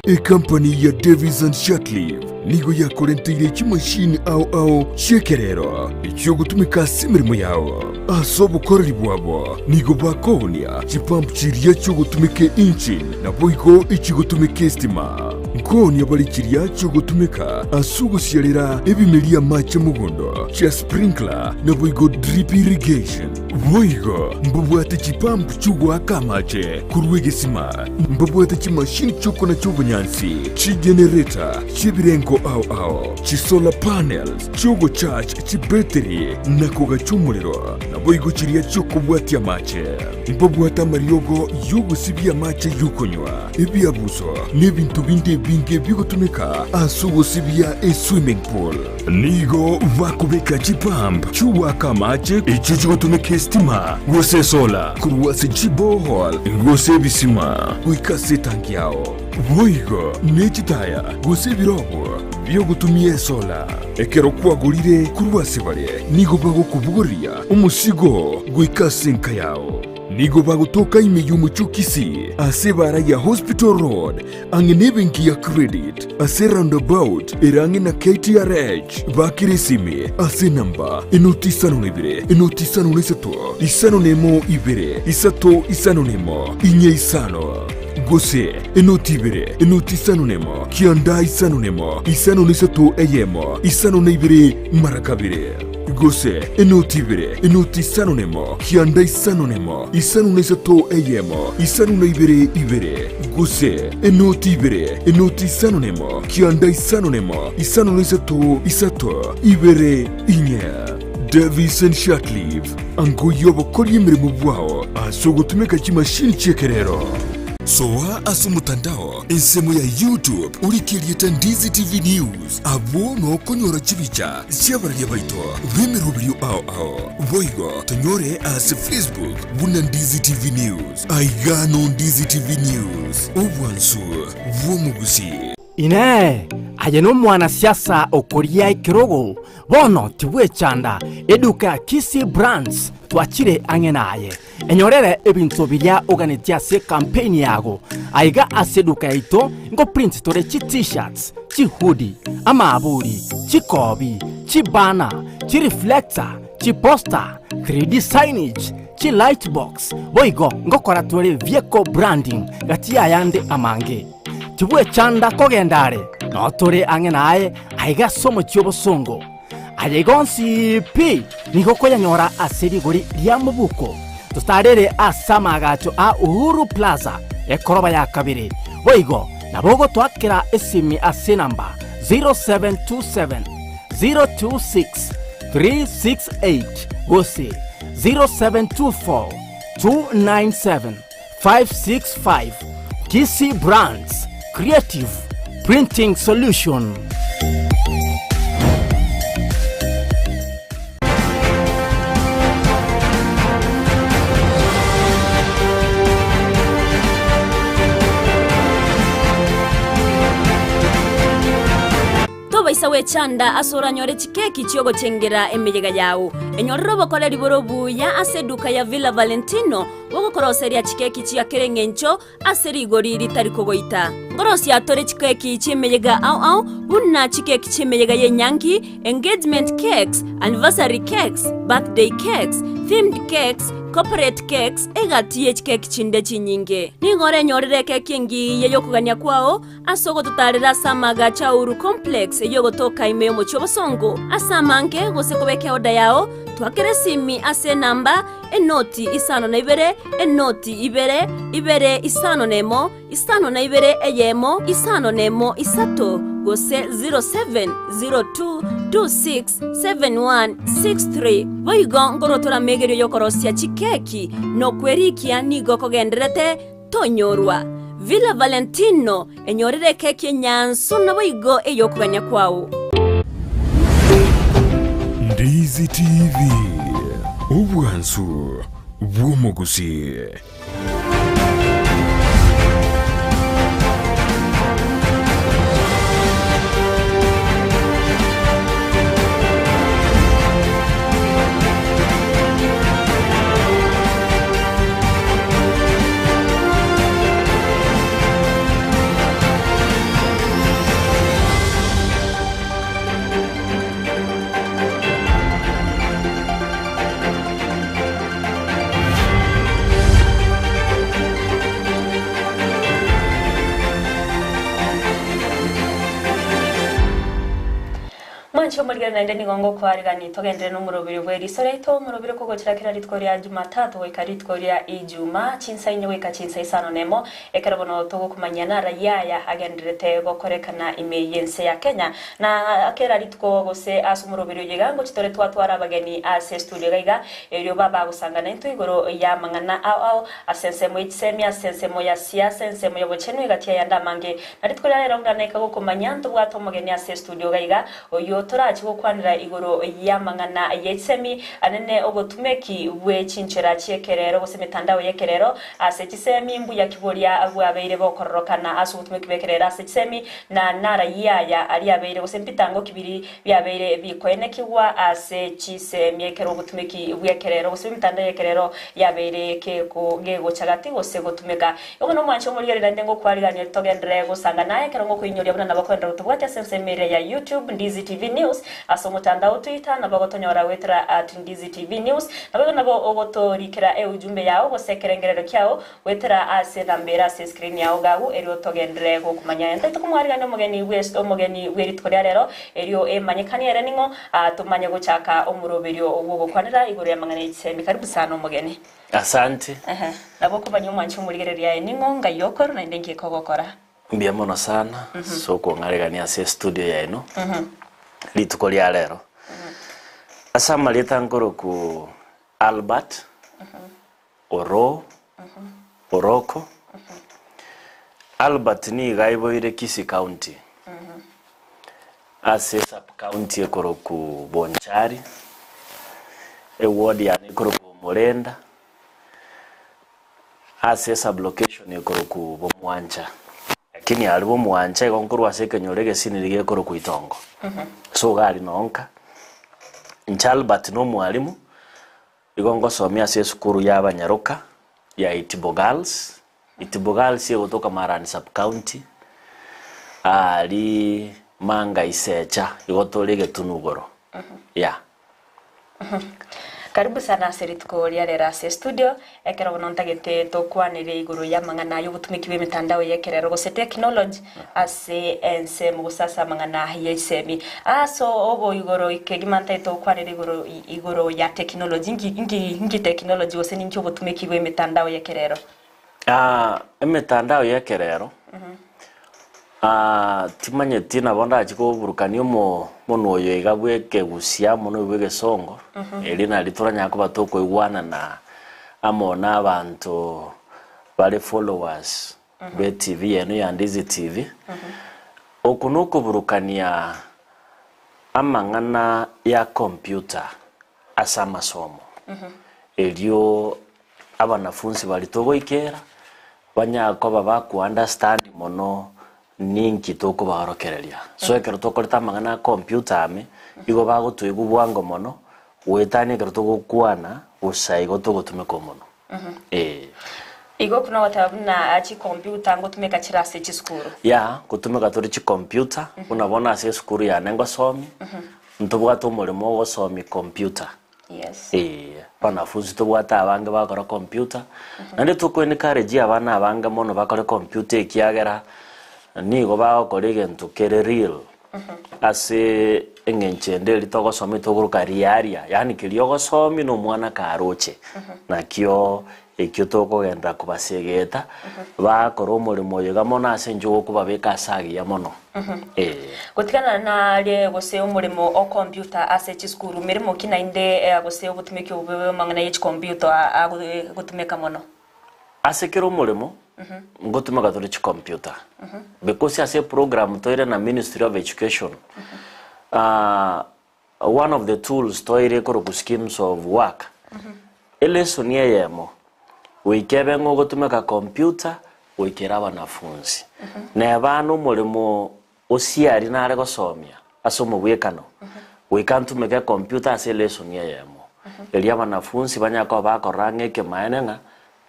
Ekampani ya Davis and Shirtliff nigo yakorenteire chimashini ao ao chi'ekerero echiogotumeka ase emeremo yao. Ase obokoreri bwabo nigo bakoonia chipump chiria chiogotumeka engine naboigo echigotumeka estima. Nkoonia bare chiria chiogotumeka ase ogosiarera ebimeria amache mogondo chia sprinkler naboigo drip irrigation. Boigo mbabwate chipump chi'ogoaka amache korwa egesima, mbabwate chimashini chi'okonacha obonyansi, chigenerator chi'ebirengo ao ao, chisolar panels chi'ogocharge chibetiri na kogacha omorero, naboigo chiria chi'okobwatia amache. Mbabwate amariogo y'ogosibia amache y'okonywa, ebiabuso, na ebinto binde ebinge bigotumeka ase ogosibia eswimming pool. Nigo bakobeka chipump chi'ogoaka amache echio chigotumeka esitima gose esola korwa ase chiborehole gose ebisima goika ase etangi yao. Boigo ne chitaya gose ebirobo bi'ogotumia esola. Ekero kwagorire korwa ase bare, nigo bagokobogoreria omosigo goika ase enka yao. Nigo bagotoka ime y'omochie o Kisii ase ebaara ya Hospital Road ang'e nebenki ya Credit ase roundabout ere ang'e na KTRH. Bakere esimi ase enamba enoti isano na ibere enoti isano na isato isano na emo ibere isato isano na emo inye isano. Gose enoti ibere, enoti isano nemo, kianda isano nemo, isano na isato eyemo, isano na ibere mara kabere. Gose enoti ibere, enoti isano nemo, kianda isano nemo, isano na isato eyemo, isano na ibere ibere. Gose enoti ibere, enoti isano nemo, kianda isano nemo, isano na isato isato, ibere inye. Davison Shatliff, ango y'obokoria emeremo bwao ase ogotumeka chimashini chi'ekerero. Soa ase omotandao ensemo ya YouTube orike erieta Ndizi TV News, abwo nokonyora chibicha chi'abararia baito b'emeroberio ao ao. Boigo tonyore ase Facebook buna Ndizi TV News. Aiga no Ndizi TV News, obwansu bw'omogusii. Inee! Aye nomwanasiasa okoria ekerogo? Bono tibwechanda, eduka ya Kisii Brands twachire ang'e naye. Enyorere ebinto biria oganetie ase ekampeini yago. Aiga ase eduka yaito ngoprint tore chi T-shirts, chihoodie, amaaburi, chikobi, chibanner, chireflector, chiposter, 3D signage, chilightbox, boigo ngokora tore vehicle branding gati y'ayande amange. Tibwechanda kogenda are, nao tore ang'e naye aiga ase omochie obosongo. Aya igo onsi pi nigo okoyanyora ase rigori ria mobuko. Totarere ase amaagacho a Uhuru Plaza, ekoroba ya kabere. Boigo nabo ogotoakera esimi ase enamba 0727 026 368 gose 0724 297 565 Kisii Brands Creative Printing Solution. Tobaisa gwechanda ase oranyore chikeki chi'ogochengera emeyega yao. Enyorere obokoreri bore obuya ase eduka ya Villa Valentino bogokoroseria chikeki chia kera engencho ase rigori ritari kogoita. Nkorosia tore chikeki chi'emeyega ao ao buna chikeki chi'emeyega y'enyangi, engagement cakes, anniversary cakes, birthday cakes, themed cakes, corporate cakes, egati ye chikeki chinde chinyinge. Nigo orenyorere ekeki engiya y'okogania kwao Ase ogototaarera ase amaagacho a Uhuru Complex eyio ogotoka ime y'omochie obosongo ase amange gose kobeka eoda yao, twakere esimi ase enamba, enoti isano na ibere, enoti ibere, ibere isano na emo, isano na ibere eyemo, isano na emo isato, gose 0702267163. Boigo nkorwa tore amegerio y'okorosia chikeki na okwerikia nigo kogendererete Tonyorwa. Villa Valentino, enyorere ekeki enyansu naboigo ey'okogania kwao. Ndizi TV, obwansu bw'omogusii. Mwanche omorigere naende nigo ngokwarigani togenderere nomoroberi bwe riso riaito omoroberi okogochera kera rituko ria Jumatatu goika rituko ria Ijumaa chinsa inye goika chinsa isano nemo ekero bono togokomanyia naraia aya agendererete gokorekana ime y'ense ya Kenya na kera rituko gose ase omoroberi oyo iga ngochi tore twatwara abageni ase estudio iga iga erio babagosanga naintwe igoro y'amang'ana ao ao ase ensemo ye chisemi ase ensemo ya siasa ensemo y'obochenu egati y'ayande amange Na rituko ria rero buna naika gokomanya, ntobwate omogeni ase estudio iga iga, oyio torache gokwanera igoro y'amang'ana ye chisemi anene ogotumeki bwe chinchera chi'ekerero gose emetandao y'ekerero ase chisemi mbuya ki boria bwabeire bokororokana ase ogotumeki bw'ekerero ase chisemi na narayia aya aria abeire gose mbitango ki biri biabeire bikoenekigwa ase chisemi ekero obotumeki bw'ekerero gose emetandao y'ekerero yabeire keko gegocha gati gose gotumeka. Igo nomwanche omorigereria naende ngokwarigania togenderere gosanga naye ekero ngokoinyoria buna nabo koenderera gotobwatia ase ensemo eria ya YouTube Ndizi TV News. Ase omotandao Twitter nabo ogotonyora goetera at Ndizi TV News. Naboigo nabo ogotorikera eujumbe yao gose ekerengerero kiao goetera ase enamba ere ase escreen yao gagu erio togenderere gokomanya. Ento tokomwarigania omogeni bwe omogeni bwe rituko ria rero erio emanyekanie ere ning'o ah tomanye gochaka omoroberio bw'ogokwanera igoro y'amang'ana ye chisemi. Karibu sana omogeni. Asante. Ehe. Nabo okomanya omwanchi omorigereria aye ning'o, ngai okorwa naende nki ekogokora. Mbuya mono sana ase okong'aregania ase estudio yaino rituko ria rero. Ase amarieta nkoroku Albert Oroo Oroko. Albert nigo aiboire Kisii County ase esub county ekoroku Bonchari, eward yane ekoroku Omorenda. Ase esublocation ekorokwa Bomwancha, lakini aria Bomwancha igo nkorwa ase ekenyoro egesiniri gekorokwa Itongo. So iga aria nonka. Inche Albert na omwalimu, igo ngosomia ase esukuru ya abanyaroka ya Itibo Girls. Itibo Girls egotoka Marani Sub-county, aria Manga Isecha, igo tore egetunu igoro, yeah. Karibu sana ase rituko ria rero ase studio, ekero bono ntagete tokwanere igoro y'amang'ana y'obotumeki bw'emetandao y'ekerero gose technology ase ensemo gose ase amang'ana y'echisemi. Ase obo igoro kegima ntagete tokwanere igoro igoro ya technology, nki nki nki technology gose ninki obotumeki bw'emetandao y'ekerero? Emetandao y'ekerero, timanyeti nabo ndachie koburukania omo omonwa oyo iga bw'ekegusia amo na oyo bw'egesongo, erio nario toranyare koba tokoigwanana amo na abanto bare followers be TV eno ya Ndizi TV. Oko nokoburukania amang'ana ya computer ase amasomo, erio Abanafunsi baria togoikera banyare koba bakounderstand mono ninki tokobaorokereria. So ekero tokoreta amang'ana a computer ame, igo bagotoigwa bwango mono, goetania ekero togokwana bosa igo togotumeka omonwa. Eeh. Igo okwo nogoteba buna chicomputer ngotumeka chire ase chisukuru? Yeah, ngotumeka tore chicomputer, buna bono ase esukuru yane ngosomia, ntobwate omoremo ogosomia computer. Yes. Ee, abanafunsi tobwate abange bagokora computer, naende toko encourage abana abange mono bakore computer ekiagera nigo bagokora egento kere real ase eng'encho ende eria togosoma etogoroka riaria, yaani keria ogosomia na omwana karoche, nakio ekio tokogenderera kobasegeta, bakore omoremo oyo iga mono ase inche ogokobabeka ase agiya mono, ee. Gotigana narie gose omoremo o computer ase chisukuru, meremo ki naende gose obotumeki obobe bw'amang'ana ye chicomputer agotumeka mono? Ase kera omoremo, ngotumeka tore chicomputer, because ase eprogram toire na Ministry of Education, One of the tools toire ekorokwa schemes of work, elesoni eyemo goika ebe ng'a ogotumeka computer goika ere abanafunzi. Neba nomoremo osiari nare gosomia ase omobwekano, goika ntumeke ecomputer ase elesoni eyemo, erio abanafunzi banyare koba bakorora ng'a ekemaene ng'a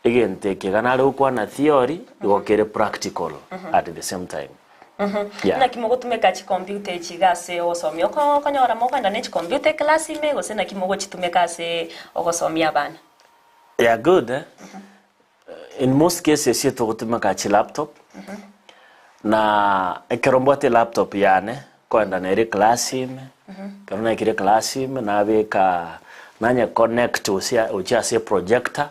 egento eke iga nare gokwana theory igo kere practical at the same time. Yeah. Naki mogotumeka chicomputer echi iga ase ogosomia? Oko okonyora mokoenda ne chicomputer eclass ime gose naki mogochitumeka ase ogosomia abana? Yeah, good eh? In most cases eye togotumeka chilaptop na ekero mbwate elaptop yane nkoenda nere eclass ime, ekero naikire eclass ime nabeka nanye connect gose gochia ase eprojector,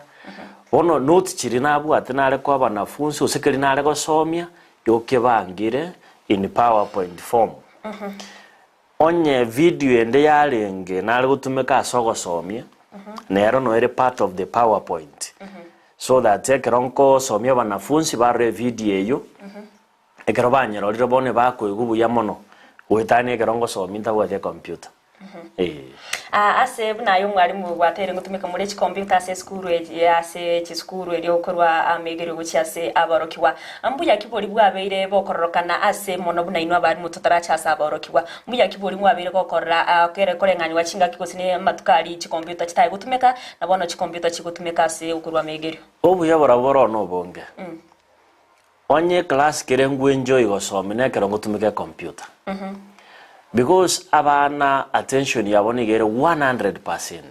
bono notes chiria nabwate nare koa abanafunsi gose keria nare gosomia Yokebangire in powerpoint form. Onye video ende yarenge nare gotumeka ase ogosomia, nero no ere part of the powerpoint. So that ekero nkosomia abanafunsi barore evideo eyio, ekero banyerorire bono bakoigwa buya mono, goetania ekero ngosomia ntabwati ecomputer. Ee. Aa ase buna aye omwalimu gwateire ngotumeka more chikompyuta ase esukuru eye ase chisukuru erio korwa amegerio gochia ase aborokigwa. Mbuya ki boria bwabeire bokororokana ase mono buna inwe abalimu totaracha ase aborokigwa? Mbuya ki boria mwabeire gokorora aa kere koreng'anigwa chingaki gose ne amatuko aria chikompyuta chitae gotumeka na bono chikompyuta chigotumeka ase okorwa amegerio? Obuya borabwo bore one obonge. Onye eclass kere ngwenjoy gosomia nekero ngotumeka ecomputer. Because abana attention yabo nigo ere 100%.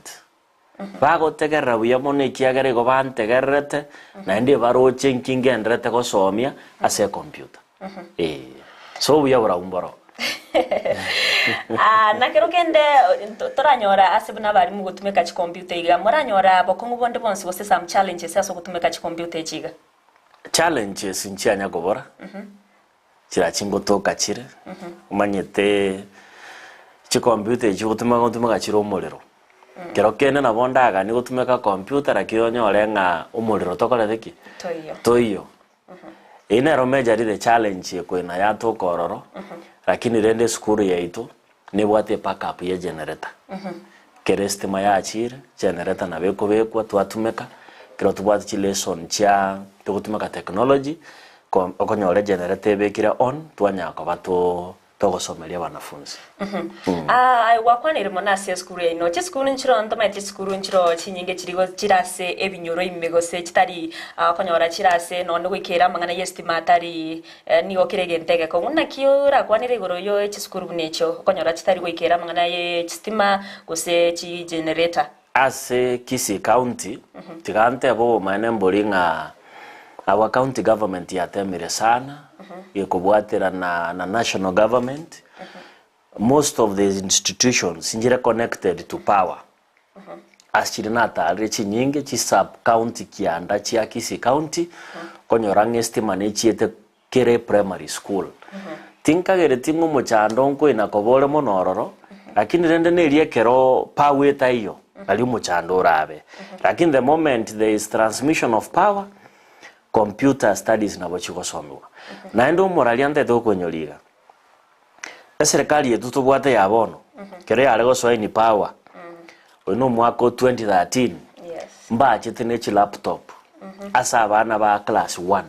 Bagotegerera buya mono ekiagera igo bantegererete, naende baroche nki ngenderete gosomia ase ecomputer. Eeh. So obuya borabwo mboro. Ah, na kero kende to- toranyora ase buna abarimu gotumeka chikompiuta iga, moranyora bokong'u bonde bonsi gose some challenges ase ogotumeka chikompiuta echi iga? Challenges nchianya kobora, chirachi ngotoka chire, omanyete chikompiuta echi ogotumeka ngotumeka chire omorero. Kero kende nabo ndaganie gotumeka computer lakini onyore ng'a omorero tokorete ki? Toiyo. Toiyo. Eyio nero majorly the challenge ekoina yatoka ororo, lakini rende esukuru yaito nebwate ebackup ye generator. Kera estima yachire, generator nabo ekobekwa twatumeka, ekero tobwate chilesson chia togotumeka technology, ko okonyora egenerator ebekire on, twanyara koba too togosomeria abanafunzi. Ah, aye gwakwanire mono ase esukuru yaino. Chisukuru nchiro ntomanyete chisukuru nchiro chinyinge chiri go chire ase ebinyoro ime gose chitari ah, okonyora chire ase nonye goikera amang'ana y'estima atari eh, nigo kere egento egekong'u. Naki orakwanere igoro ye chisukuru buna echio okonyora chitari goikera amang'ana ye chistima gose chigenerator? Ase Kisii County, tiga ntebe obomaene mbori ng'a our county government yatemire sana, gekobwaterana na national government, most of the institutions nchire connected to power. Ase chiria natarire chinyinge, chi sub county kianda chia Kisii County, okonyora ng'a estima nechiete kere primary school. Tinkagereti ng'a omochando nkoina koba ore mono ororo, lakini rende neria ekero power etaiyo, nario omochando orabe. Lakini the moment there is transmission of power, computer studies nabo chigosomiwa. Naende omoraria ntete gokoinyora iga, eserekari yaito tobwate ya bono, ekero yare gosoa in power, oyo na omwaka o 2013, mbachete ne chilaptop ase abana ba class one.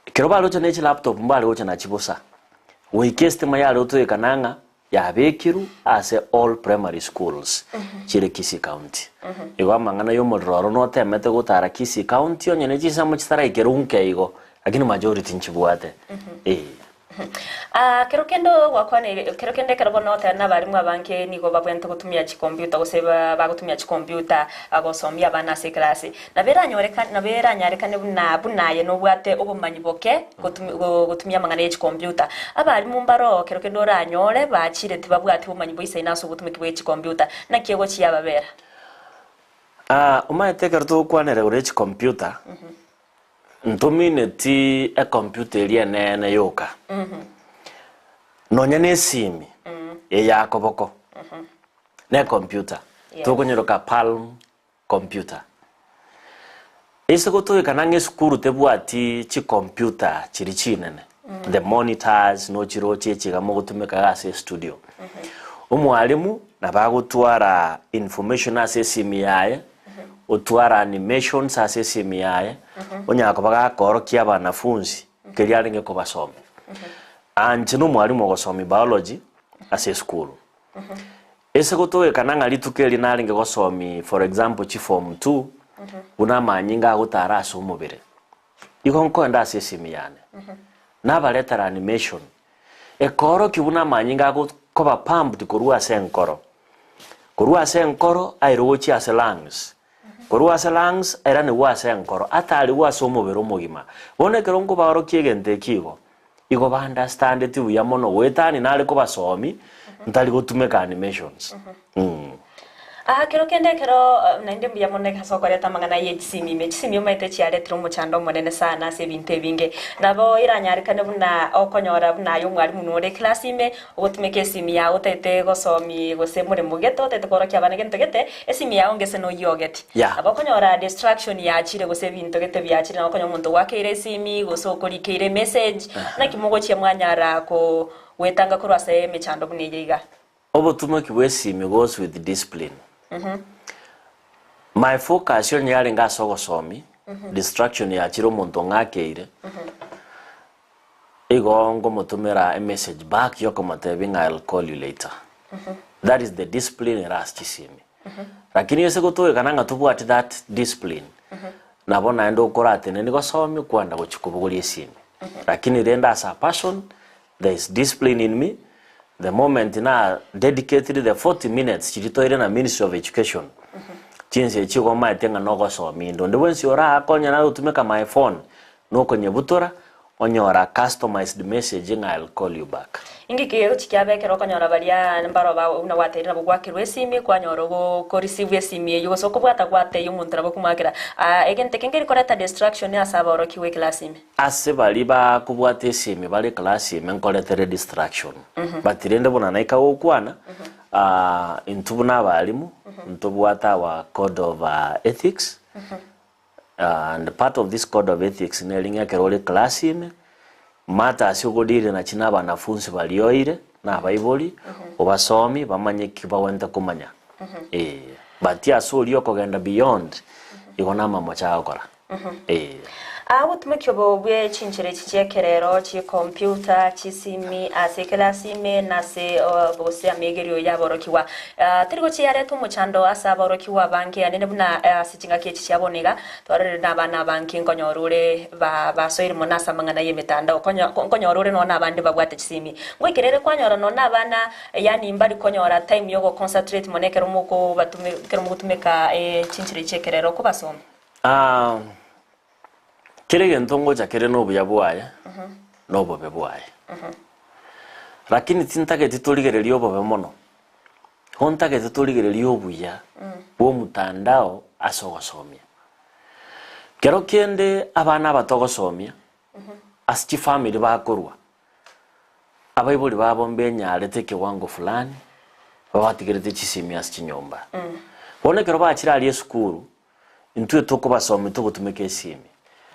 Ekero bare gocha ne chilaptop mbare gocha nachi bosa, goika estima yare gotoekana ng'a yabekirwe ase all primary schools chire Kisii County. Igo amang'ana ya omorero oro notemete gotara Kisii County onye ne chinsemo chitaraikera unke igo, lakini majority nchibwate eh. Ah, kero kende ogwakwaneire, kero kende ekero bono ogoteba na abalimu abange nigo babwenerete gotumia chikompiuta gose ba bagotumia chikompiuta gosomia abana ase ekerasi. Nabo eranyoreka nabo eranyarekane buna buna aye nobwate obomanyi boke gotumi go gotumia amang'ana ye chikompiuta. Abalimu mbaroo kero kende oranyore bachire tibabwati bomanyi boisaine ase obotumiki bwe chikompiuta. Naki egochia yababera? Ah, omanyete ekero togokwanera igoro ye chikompiuta, Ntomineti ecomputer eria enene yoka, nonya na esimi eye ya koboko ne ecomputer, tokonyeroka palm computer. Ase gotoekana ng'a esukuru tebwati chicomputer chiria chinene, the monitors nochiroche echi iga mogotumeka iga ase estudio. Omwalimu nabo agotwara information ase esimi yaye, Otware animations ase esimi yaye, onyara koba gakoorokia abanafunzi keria arenge kobasomia. Anche nomwalimu ogosomia biology ase esukuru. Ase gotogekana ng'a rituko eri narenge gosomia for example chiform two, buna amanyinga agotara ase omobere, igo nkoenda ase esimi yane, nabaretera animation, ekoorokia buna amanyinga agokoba pumped korwa ase enkoro. Korwa ase enkoro airwe gochia ase lungs, korwa ase lungs airanigwe ase enkoro, atarigwe ase omobere omogima. Bono ekero nkobaorokia egento eki igo, igo ba understandeti buya mono goetania nare kobasomi ntari gotumeka animations. Aa kero kende ekero naende mbuya mono ase okoreta amang'ana ye chisimi ime. Chisimi omanyete chiaretire omochando omonene sana ase ebinto ebinge. Nabo eranyarekane buna okonyora buna aye omwalimu nore eclass ime, ogotumeka esimi yao otagete gosomi gose more mogete otagete koorokia abana gento gete, esimi yao ngese noyiogeti. Yeah. Nabo okonyora distraction yachire gose ebinto gete biachire nabo okonyora omonto ogoakeire esimi gose okorikeire emessage, naki mogochia mwanyara ko goetanga korwa ase emechando buna eye iga. Obotumeki bw'esimi goes with discipline. My focus onye yarenge ase ogosomi, distraction yachire omonto ong'akeire, igo nkomotomera emessage back yokomotebia ng'a I'll call you later. That is the discipline ere ase chisimi. Lakini ase gotogekana ng'a tobwati that discipline, nabo naende okorateneni gosomia kwenda gochia kobogoria esimi. Lakini rende as a person, there is discipline in me. The moment na dedicated the 40 minutes chiria toire na Ministry of Education, chinsa echi igo omaete ng'a nogosomia inde. Onde bwensi orakonye nare gotumeka my phone, nokonyebutora, onyore a customized message ng'a I'll call you back. Inki kegochi kiaba ekero okonyora baria mbaro bao buna gwateire nabo gwakerwa esimi, kwanyora ogo receive esimi eyio gose okobwata gwatebia omonto nabo okomoakera. Egento eke nkeri koreta distraction ase abaorokigwa eclass ime. Ase baria bakobwata esimi bare eclass ime nkoretere distraction. But rende buna naika gokwana, intwe buna abalimu, ntobwate our code of ethics, And part of this code of ethics neri ng'a ekero ore class ime, matters ogodeal nachio na abanafunsi baria oire, na abaibori, obasomi bamanye ki bagwenerete komanya. Eeh. But ase oria okogenda beyond, igo namamocha agokora. Eeh. Obotumeki obo bwe chinchera echi chi'ekerero, chi'ecomputer, chisimi ase ekelasi ime na ase gose amegerio y'aborokigwa, teri gochia yareta omochando ase aborokigwa abange anene buna ase chingaki echi chia bono iga, twarorire nabana abange nkonyora ore basoire mono ase amang'ana y'emetandao, nkonyora ore nonya nabande babwate chisimi. Ngoikera ere kwanyora nonya nabana yaani mbari konyora time yogo concentrate mono ekero ekero mogotumeka chinchera echi chi'ekerero kobasoma. Kera egento ngocha kere nobuya bwaye na obobe bwaye. Lakini tintageti torigererie obobe mono, igo ntagete torigererie obuya bwa omotandao ase ogosomia. Kero kende abana aba togosomia, ase chifamiri bakorwa, abaibori babo mbenyarete ekewango fulani, babatigerete chisimi ase chinyomba. Bono ekero bachire aria esukuru, Intwe tokobasomia togotumeka esimi,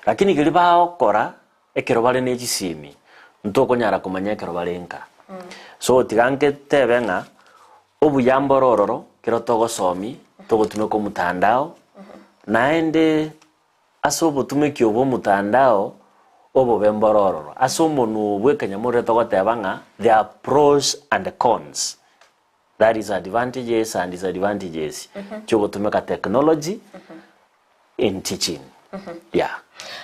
lakini keria bagokora ekero bare ne chisimi, ntokonyara komanya ekero bare nka. So tiga nketebe ng'a obuya mbore ororo kero togosomi togotumeka omotandao, naende ase obotumeki obo omotandao, obobe mbore ororo. Ase omonwe bwa ekenyamorero togoteba ng'a there are pros and cons. That is advantages and disadvantages chiogotumeka technology in teaching. Yeah.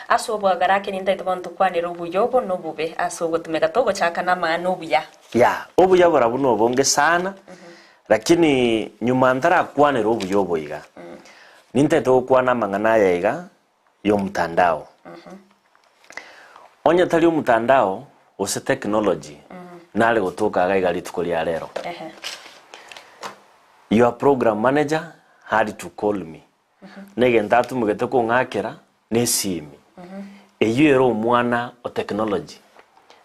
Ase obwagare ake nintaete bono tokwanere obuya obo na obobe ase ogotumeka togochaka namang'ana obuya. Yeah, obuya borabwo nobonge sana, lakini nyuma ntarakwanera obuya obo iga, nintaete gokwana amang'ana aya iga y'omtandao. Onye tari omtandao gose technology nare gotoka iga iga rituko ria rero. Your program manager had to call me. Na egento atumegete kong'akera na esimi. Eyio ere omwana o technology.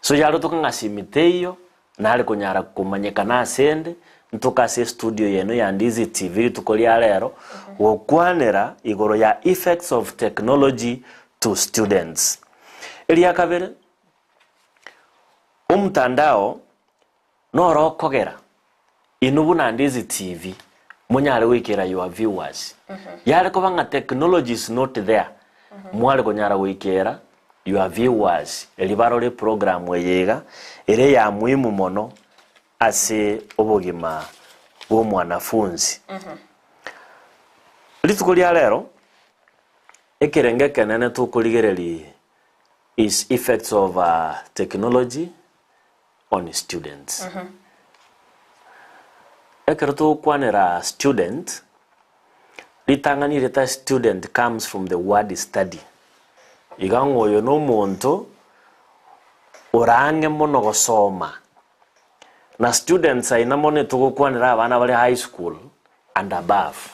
So yarotoka ng'a simi teiyo Nare konyara komanyekana asende, ntoke ase estudio yenu ya Ndizi TV rituko ria rero, gokwanera igoro ya effects of technology to students. Eria kabere, omtandao noro okogera inwe buna Ndizi TV monyare goikera your viewers. Yare koba ng'a technology is not there, mware konyara goikera your viewers erio barore eprogram eye iga ere eya muhimu mono ase obogima bwa omwanafunzi. Rituko ria rero, ekerengo ekenene tokorigereria is effects of technology on students. Ekero togokwanera student, ritang'ani erieta student comes from the word study. Iga ng'a oyo na omonto ore ang'e mono gosoma. Na students aina mono etogokwanera abana bare high school and above.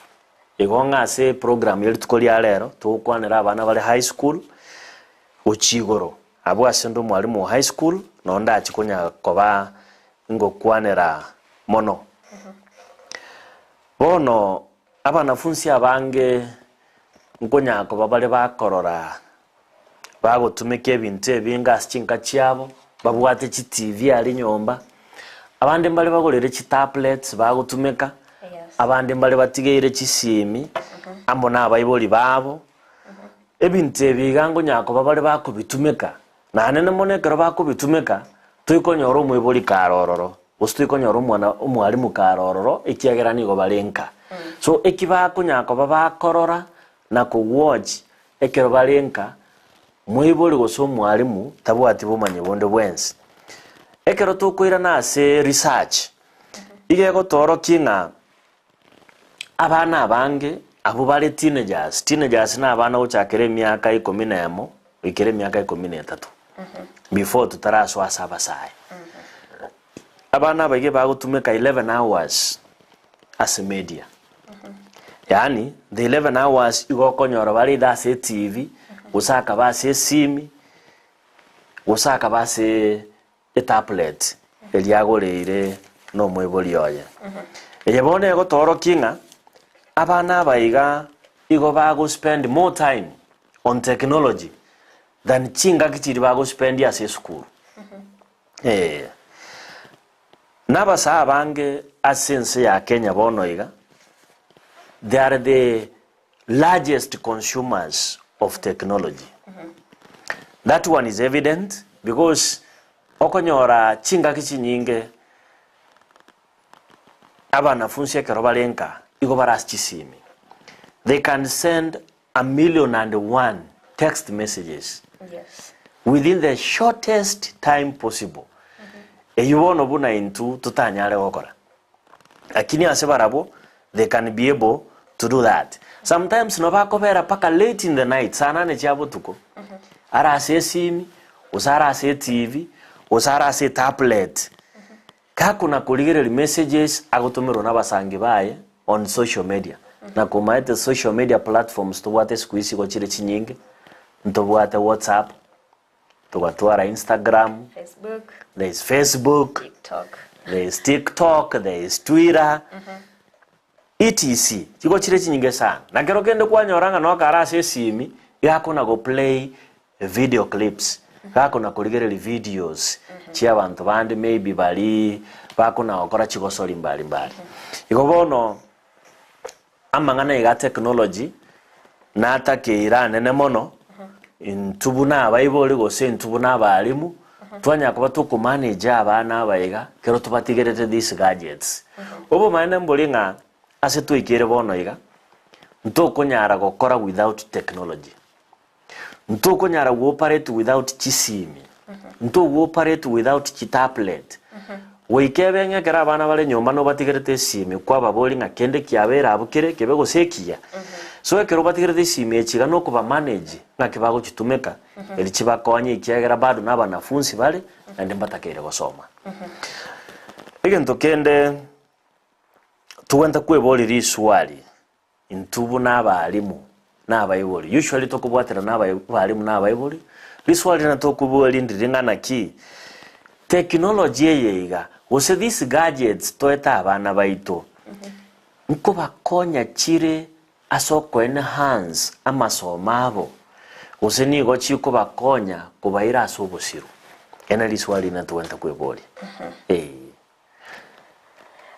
Igo ng'a ase eprogram ya rituko ria rero, togokwanera abana bare high school gochia igoro. Abwo ase 'nde omwalimu o high school, noo ndachie konya koba ngokwanera mono. Bono abanafunsi abange nkonya koba bare bakorora bagotumeka ebinto ebinge ase chinka chiabo, babwate chitivi aria nyomba, abande mbare bagorire chitablets bagotumeka, abande mbare batigeire chisimi amo na abaibori babo. Ebinto ebi iga nkonyara koba bare bakobitumeka, naende mono ekero bakobitumeka, toikonyora omoibori kare ororo, gose toikonyora omwana omwalimu kare ororo, ekiagera nigo bare nka. So eki bakonyara koba bakorora na kowatch ekero bare nka, moibori gose omwalimu tabwati bomanyi bonde bwensi. Ekero tokoirana ase research, iga egotoorokia ng'a abana abange abwo bare teenagers, teenagers na abana gochakera emiaka ikomi na emo goikera emiaka ikomi na etato, before totarasoa ase abasae. Abana aba iga bagotumeka 11 hours ase media, yaani the 11 hours igo okonyora bare either ase etv, gose akaba ase esimi, gose akaba ase etablet eria agoreire na omoibori oye. Eye bono egotoorokia ng'a abana aba iga igo bago spend more time on technology than chingaki chiria bago spend ase esukuru. Ee. Nabasae abange ase ense ya Kenya bono iga, they are the largest consumers of technology. That one is evident because okonyora chingaki chinyinge abanafunsi ekero bare nka igo bare ase chisimi. They can send a million and one text messages Yes. within the shortest time possible. Eyio bono buna intwe totanyare gokora. Lakini ase barabwo they can be able to do that. Sometimes nabo bakobera mpaka late in the night, saa nane chia botuko, are ase esimi, gose are ase etv, gose are ase etablet, gakona korigereria messages agotomerwa na abasangi baye on social media. Na komaete social media platforms tobwate siku hizi igo chire chinyinge, ntobwate WhatsApp, Togatwara Instagram, Facebook, there is Facebook, TikTok. there is TikTok, there is Twitter, etc. Chigo chire chinyinge sana. Na kero kende kwanyora ng'a nokare ase esimi, gakona go play video clips, gakona korigereria videos chia abanto bande maybe baria bakona gokora chigosori mbari mbari. Igo bono Amang'ana iga a technology natakeire anene mono, intwe buna abaibori gose intwe buna abalimu, twanyara koba tokomanage abana aba iga ekero tobatigerete these gadgets. Obomaene mbori ng'a ase twaikeire bono iga, ntokonyara gokora without technology. Ntokonyara go-operate without chisimi, ntogo-operate without chitablet. Goika ebe ng'a ekero abana bare nyomba nobatigerete esimi kwababoria ng'a kende kiabeire abwo kere ekebe gose ekiya. So ekero obatigerete esimi echi iga nokoba manage ng'aki bagochitumeka eri chibakonye ekiagera bado na abanafunsi bare naende mbatakeire gosoma. Egento kende togwenta kweboria riswali. Intwe buna abalimu na abaibori, usually tokobwatera na abalimu na abaibori, riswali rinde tokoboria ndiri ng'a naki technology eye iga, gose these gadgets toete abana baito, nkobakonya chire ase oko enhance amasomo abo, gose nigo chikobakonya kobaira ase obosiru? Eri nari riswali rinde togwenerete kweboria, eeh.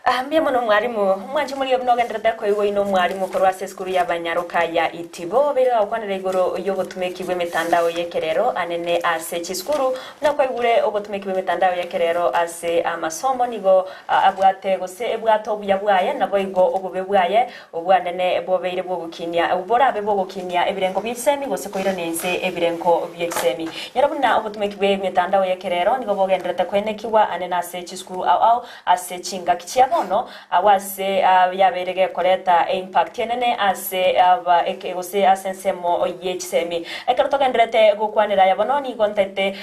Ah, mbuya mono mwarimu. Omwanchi omoria buna ogenderete koigwa oino omwarimu korwa ase esukuru y'abanyaroka ya Itibo obeire gagokwanera igoro y'obotumeki bw'emetandao y'ekerero anene ase chisukuru. Buna kwaigure obotumeki bw'emetandao y'ekerero ase amasomo nigo ah, abwate gose ebwate obuya bwaye naboigo obobe bwaye obwanene bobeire bwogokinia borabe bogokinia ebirengo bie chisemi gose koirania inse ebirengo bie chisemi. Nyora buna obotumeki bw'emetandao y'ekerero nigo bogenderete koenekigwa anene ase chisukuru ao ao ase chingaki chia bono, agwo ase yabeire gekoreta eimpact enene ase aba eke gose ase ensemo ye chisemi. Ekero togendererete gokwanera aya bono nigo ntaete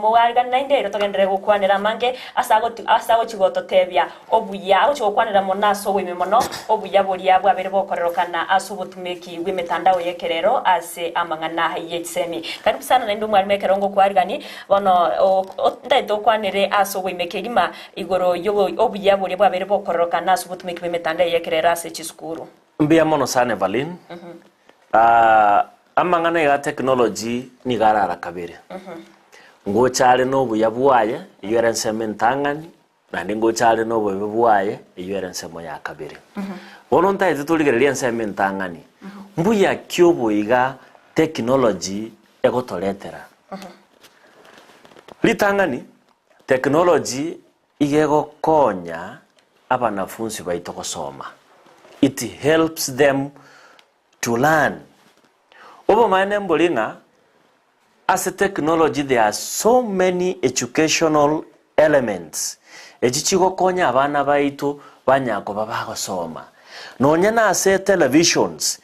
moarigane naende erio togenderere gokwanera amange ase agoti ase agochi gototebia obuya, agochi gokwanera mono ase oboime mono obuya boria bwabeire bokorerokana ase obotumeki bw'emetandao y'ekerero ase amang'ana ye chisemi. Karibu sana naende omwalimu ekero ngokwarigani Bono ntaete okwanere ase oboime kegima igoro y'obuya boria bwabeire bokororokana ase obotumeki bw'emetandao y'ekerero ase chisukuru. Mbuya mono sana Evaline. Ah, amang'ana iga a technology nigo arara kabere. Ngocha are nobuya bwaye, eyio ere ensemo entang'ani, naende ngocha are nobobe bwaye, eyio ere ensemo ya kabere. Bono ntaete torigereria ensemo entang'ani, mbuya ki oboiga technology egotoretera? Ritang'ani, technology iga egokonya abanafunsi baito gosoma, it helps them to learn. Obomaene mbori ng'a ase technology there are so many educational. elements echi chigokonya abana baito banyakoba bagosoma. Nonya na ase televisions,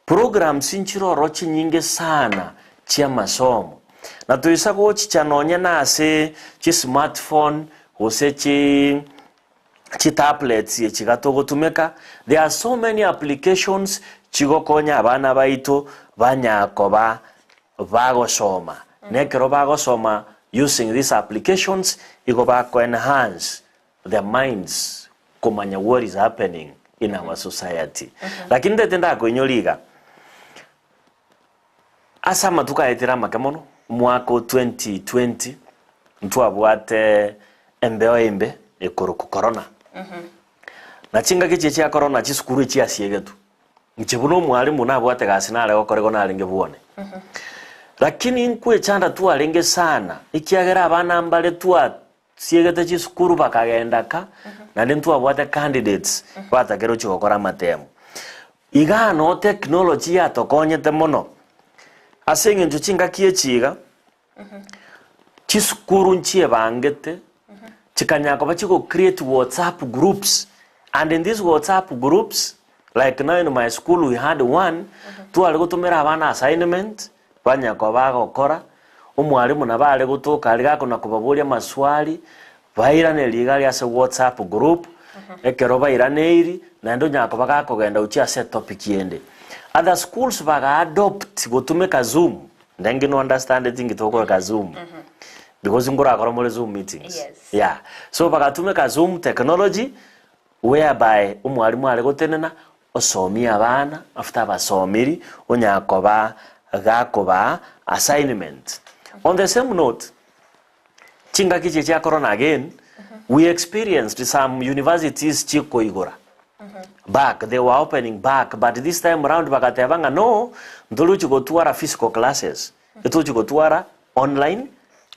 programs nchiroro chinyinge sana chi'amasomo. Na toisa gochicha nonya na ase chismartphone gose chi chitablets echi iga togotumeka, there are so many applications chigokonya abana baito banyakoba bagosoma. Na ekero bagosoma using these applications, igo bako enhance their minds komanya what is happening in our society. Lakini ntete ndakoinyora iga, ase amatuko aetire amake mono, omwaka o 2020, ntwabwate embeo embe ekorokwa corona. Na chingaki echi chia corona chisukuru echiasiegetwe. Inche buna omwalimu nabwate gasi nare gokora igo narenge bwone. Lakini nkwechanda twarenge sana, ekiagera abana mbare twasiegete chisukuru bakagenda ka, naende ntwabwate candidates batakire gochia gokora amatemu. Igaa noo technology yatokonyete mono, ase eng'encho chingaki echi iga, Chisukuru nchiebangete chikanyara koba chigo create WhatsApp groups and in these WhatsApp groups like now in my school we had one tware gotomera abana assignment banyara koba bagokora, omwalimu nabo are gotoka aria gakona kobaboria amaswali bairaneria iga aria ase WhatsApp group, ekero bairaneiri naende onyara koba gakogenda gochia ase etopic ende. Other schools baga adopt gotumeka zoom Nde no understand it ngitokoroka zoom because nkorakora more zoom meetings Yes. yeah so bagatumeka zoom technology whereby omwalimu are gotenena osomie abana after abasomiri onyara koba gakobaa assignment on the same note chingaki echi chia corona again we experienced some universities chikoigora back they were opening back but this time round bagateba ng'a no ntoruchi gotwara physical classes etochi gotwara online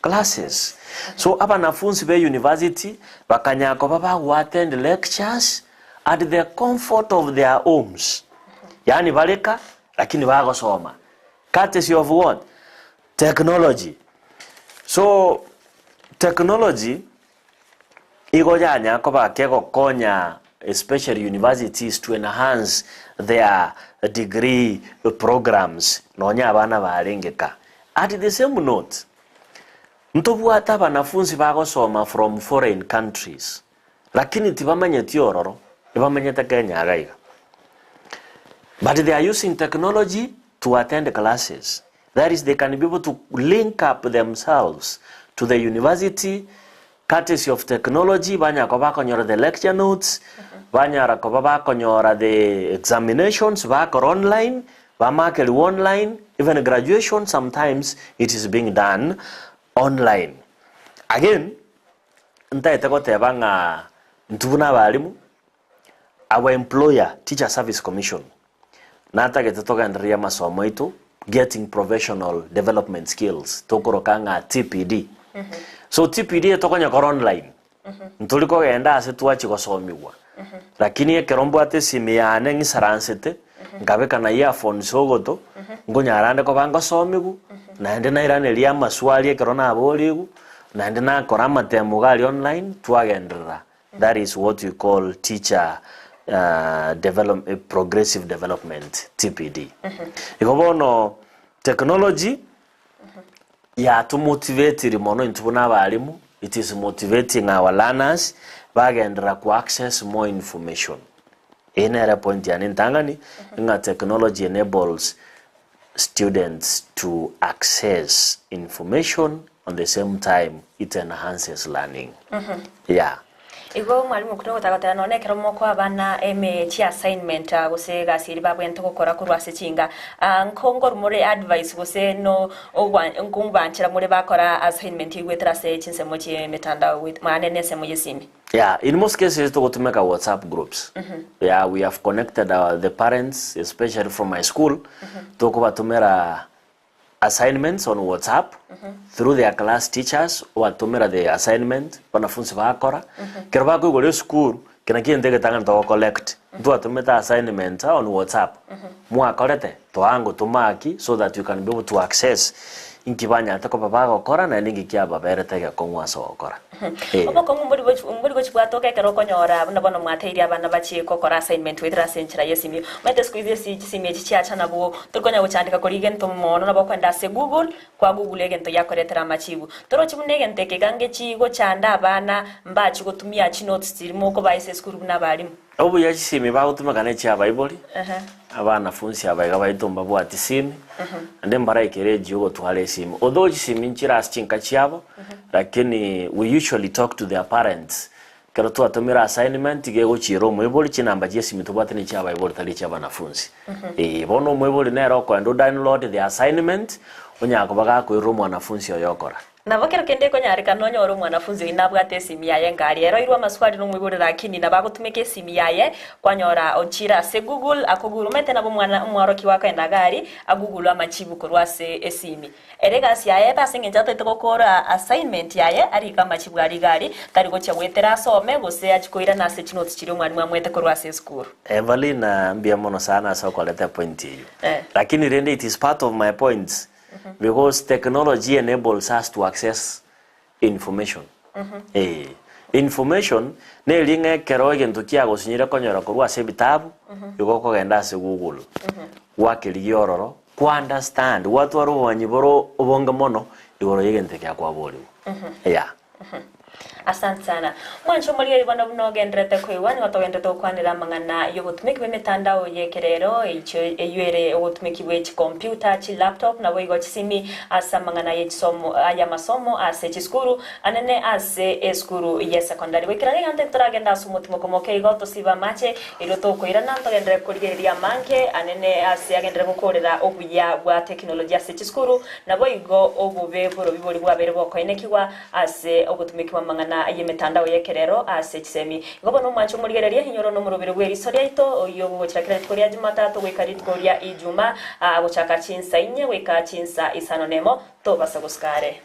classes so abanafunsi be university bakanya koba bagoattend lectures at the comfort of their homes yaani bareka lakini bagosoma courtesy of what technology so technology Igo yanya koba kegokonya especially universities to enhance their degree programs nonya abana barenge ka. At the same note, ntobwate abanafunsi bagosoma from foreign countries lakini tibamanyeti ororo, ebamenyete Kenya iga iga. But they are using technology to attend classes. That is they can be able to link up themselves to the university courtesy of technology banyara koba bakonyora the lecture notes, banyara koba bakonyora the examinations bakora online, bamakeriwa online, even graduation sometimes it is being done online. Again, ntaete goteba ng'a intwe buna abalimu, our employer, Teacher Service Commission, Natagete togendererie amasomo aito, getting professional development skills, tokoroka ng'a TPD. So TPD etokonyekora online, ntori kogenda ase twachia gosomigwa, lakini ekero mbwate esimi yane ng'isaransete, nkabeka na earphones ogoto, nkonyara ande koba ngosomigwa, naende nairaneria amaswali ekero naborigwe, naende nakora amatemo iga aria online, twagenderera. That is what we call teacher develop, progressive development TPD. Igo bono technology yatomotivetiri mono intwe buna abalimu, it is motivating our learners bagenderera ku access more information. Eye nere point yane entang'ani ng'a technology enables students to access information on the same time it enhances learning. Yeah. Igo mwalimu okwo nogotaka goteba nonya ekero mokoa abana eme chi assignment ah, gose egasi eria babwenerete gokora korwa ase chinga ah, nko nkorwa more advice gose no ogwa nkobanchera more bakora assignment eywo goetera ase chinsemo chie emetandao goet maana ne ensemo ya esimi. Yeah, in most cases togotumeka WhatsApp groups. Yeah, we have connected our, the parents especially from my school tokobatomera assignments on WhatsApp through their class teachers obatomera the assignment wanafunzi bakora kero bakoigora esukuru kera kento egetang'ani togo collect ntwatomete assignment on WhatsApp mwakorete toango tomaki so that you can be able to access. Inki banyarete koba bagokora, naende inki kiababerete egekong'u ase ogokora? Ee. Obokong'u mbori gochi mbori gochi bwatoka ekero okonyora buna bono mwateirie abana bachie gokora assignment goetera ase enchera y'esimi. Omanyete siku hizi esi chisimi echi chiacha nabwo tori konya gochandeka korigia egento mono nabo okoenda ase google, kwa google egento giakoretera amachibu. Torochi buna egento eke iga ngechi gochanda abana mbachi gotumia chinotes chiria mokobaa ase esukuru buna abalimu. Obuya chisimi bagotumeka ne chiabaibori, abanafunsi aba iga baito mbabwati simi, naende mbaraikere age yogotwara esimi. Although chisimi nchire ase chinka chiabo, lakini we usually talk to their parents. Ekero twatomire assignment iga egochiera omoibori, chinamba chia esimi tobwate ne chiabaibori tari echia abanafunsi. Eeh, bono omoibori nere okoenda odownload the assignment, onyara koba gakoirera omwanafunsi oye okora. Nabo kero kende ekonyarekana onyore omwanafunzi oyio nabwate esimi yaye engari ere oirwe amaswali nomoibori lakini nabo agotumeka esimi yaye kwanyora ochire ase google akogura omanyete nabo omwana omworokia akoenda gari agugule amachibu korwa ase esimi ere egasi yaye ebe ase eng'encho atagete gokora assignment yaye arike amachibu aria iga aria tari gochia goetera asome gose achie koirana ase chinotes chiria omwalimu amoete korwa ase esukuru. Evelina mbuya mono sana ase okoreta epoint eyio. Lakini rende it is part of my points Because technology enables us to access information. Eh, information neri ng'a ekero egento kiagosinyire konyora korwa ase ebitabu, igo okogenda ase Google, gwakerigia ororo, kwa understand, gwatwara obomanyi bore obonge mono igoro ya egento ekia kwaborigwe. Yeah. Asante sana. Mwanche omorigereria bono buna ogendererete koigwa, nigo togendererete gokwanera amang'ana y'obotumeki bw'emetandao y'ekerero, eicho eyio ere obotumeki bwe chicomputer, chilaptop, naboigo chisimi ase amang'ana y'echisomo ay'amasomo ase chisukuru, anene ase esukuru y'esecondary. Goikera niga nte toragende ase omotimoko moke igo tosibe amache, erio tokoirana ntogenderere korigereria amange anene ase agenderere gokorera obuya bwa technology ase chisukuru, Naboigo obobe bw'orobi boria bwabeire bokoenekigwa ase ogotumekigwa amang'ana y'emetandao y'ekerero ase chisemi. Igo bono omwanche omorigererie, inyora nomoroberi bw'eriso riaito, oyio ogogochera kera rituko ria Jumatatu goika rituko ria Ijuma, gochaka chinsa inye goika chinsa isano nemo, tobasa gosika are.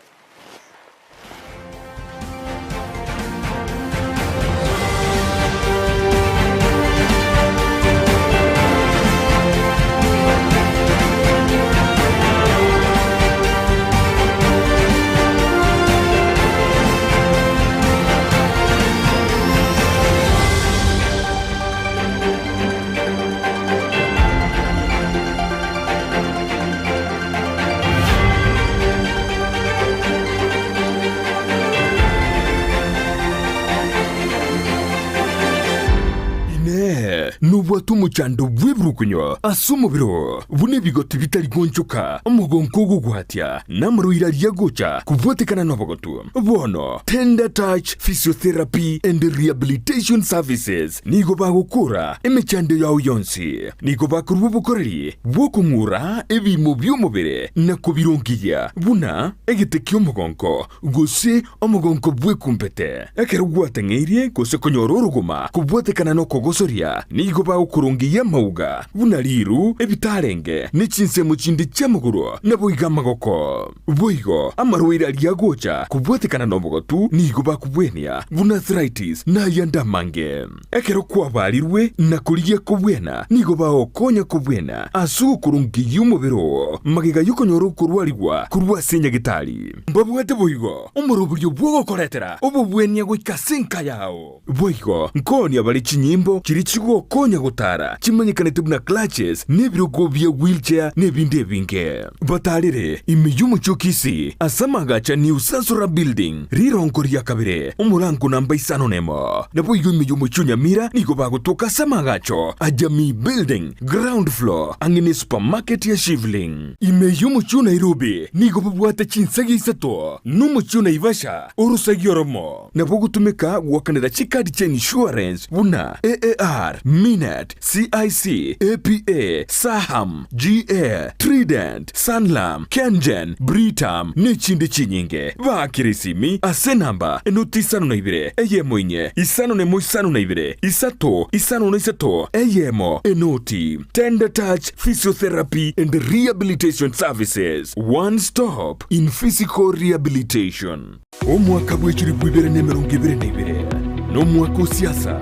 Inee! Nobwate omochando bw'ebirukunyo ase omobere oo, buna ebigoti bitari goonchoka, omogonko ogogwatia, na amarwaire aria agocha kobwatekana nobogotu? Bono, Tender Touch Physiotherapy and Rehabilitation Services nigo bagokora emechando yao yonsi. Nigo bakorua obokoreri bw'okong'ura ebiimo bi'omobere na kobirongeria, buna egete ki'omogonko, gose omogonko bw'ekumbete. Ekero gwateng'eirie gose konyora orogoma kobwatekana nokogosoria, nigo bagokorongeia amauga, buna riiru, ebitarenge, ne chinsemo chinde chi'amagoro, naboigo amagoko. Boigo amarwaire aria agocha kobwatekana nobogotu nigo bakobwenia, buna arthritis na ayande amange. Ekero kwabarirwe na korigia kobwena, nigo bagokonya kobwena ase ogokorongeyia omobere oo magega y'okonyora okorwarigwa korwa ase nyagetari. Mbabwate boigo omoroberio bw'ogokoretera obobwenia goika ase enka yao. Boigo nkoonia bare chinyimbo chiria chigokonya gotara chimanyekanete buna clutches na ebirogo bia wheelchair na ebinde ebinge. Batarere ime y'omochie o Kisii ase amagacha New Sansora Building, rirongo ria kabere, omorango namba isano nemo. Naboigo ime y'omochie o Nyamira nigo bagotoka ase amagacho a Jamii Building, ground floor, ang'e ne supermarket ya Shivling. Ime y'omochie o Nairobi nigo babwate chinsegi isato, na omochie o Naivasha orosegi oromo. Nabo ogotumeka goakanera chikadi chia insurance buna AAR, Minet, CIC, APA, Saham, GA, Trident, Sanlam, Kengen, Britam, nechinde chinyinge. Baakere esimi ase enamba enoti isano na ibere, eyemo inye, isano nemo isano na ibere, isato, isano na isato, eyemo, enoti. Tender Touch Physiotherapy and Rehabilitation Services, one stop in physical rehabilitation. Omwaka bw'echilifu ibere na emerongo ebere na ibere nomwaka o siasa,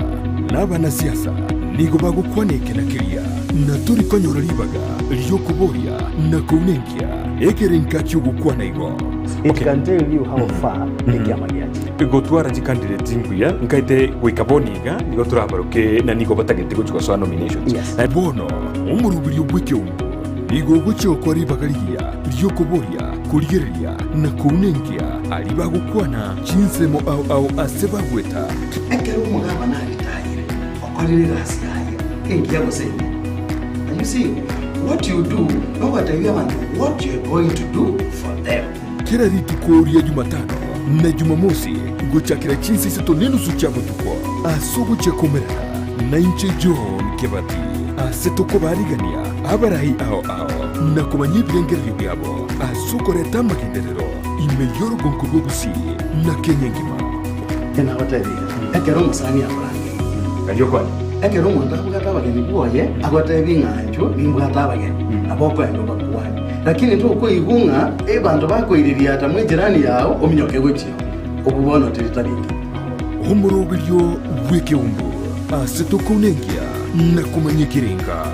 na abanasiasa nigo bagokwana eke na keria. Na tori konyora ribaga ri'okoboria na kounenkia ekerenka ki'ogokwana igo. It can tell you how far ekiama giachire. Gotwara chicandidate nbuya nkaete goika bono iga nigo torabaroke na nigo batagete gochia gosoa nominations. Yes. Bono omoroberio bw'ekeungo nigo ogochia gokora ribaga rigiya ri'okoboria, korigereria, na kounenkia aria bagokwana chinsemo ao ao ase bagweta. Ekero omogabana aritayire, okorire egasi yaye engiya gose embe. And you see, what you do, nogotebia abanto what you are going to do for them. Kera rituko ria Jumatano na Jumamosi gochakera chinsa isato nenusu chia botuko, ase ogochia komerana nainche John Kebati, ase tokobarigania abarai ao ao na komanya ebirengererio biabo ase okoreta amagenderero ime y'orogonko rwa Gusii na Kenya engima. Nagotebirie, ekero omosani akorangeria, ekero omonto abwate abageni bwoye, agotebie ng'a inchuo nimbwate abageni, nabo okoenda obakwanie. Lakini tokoigwa ng'a abanto bakoiririata mw'ejirani yao ominyoke gochia oo, obwo bono teri tari engiya. Omoroberio bw'ekeumbu ase tokounenkia na komanya ekerenga.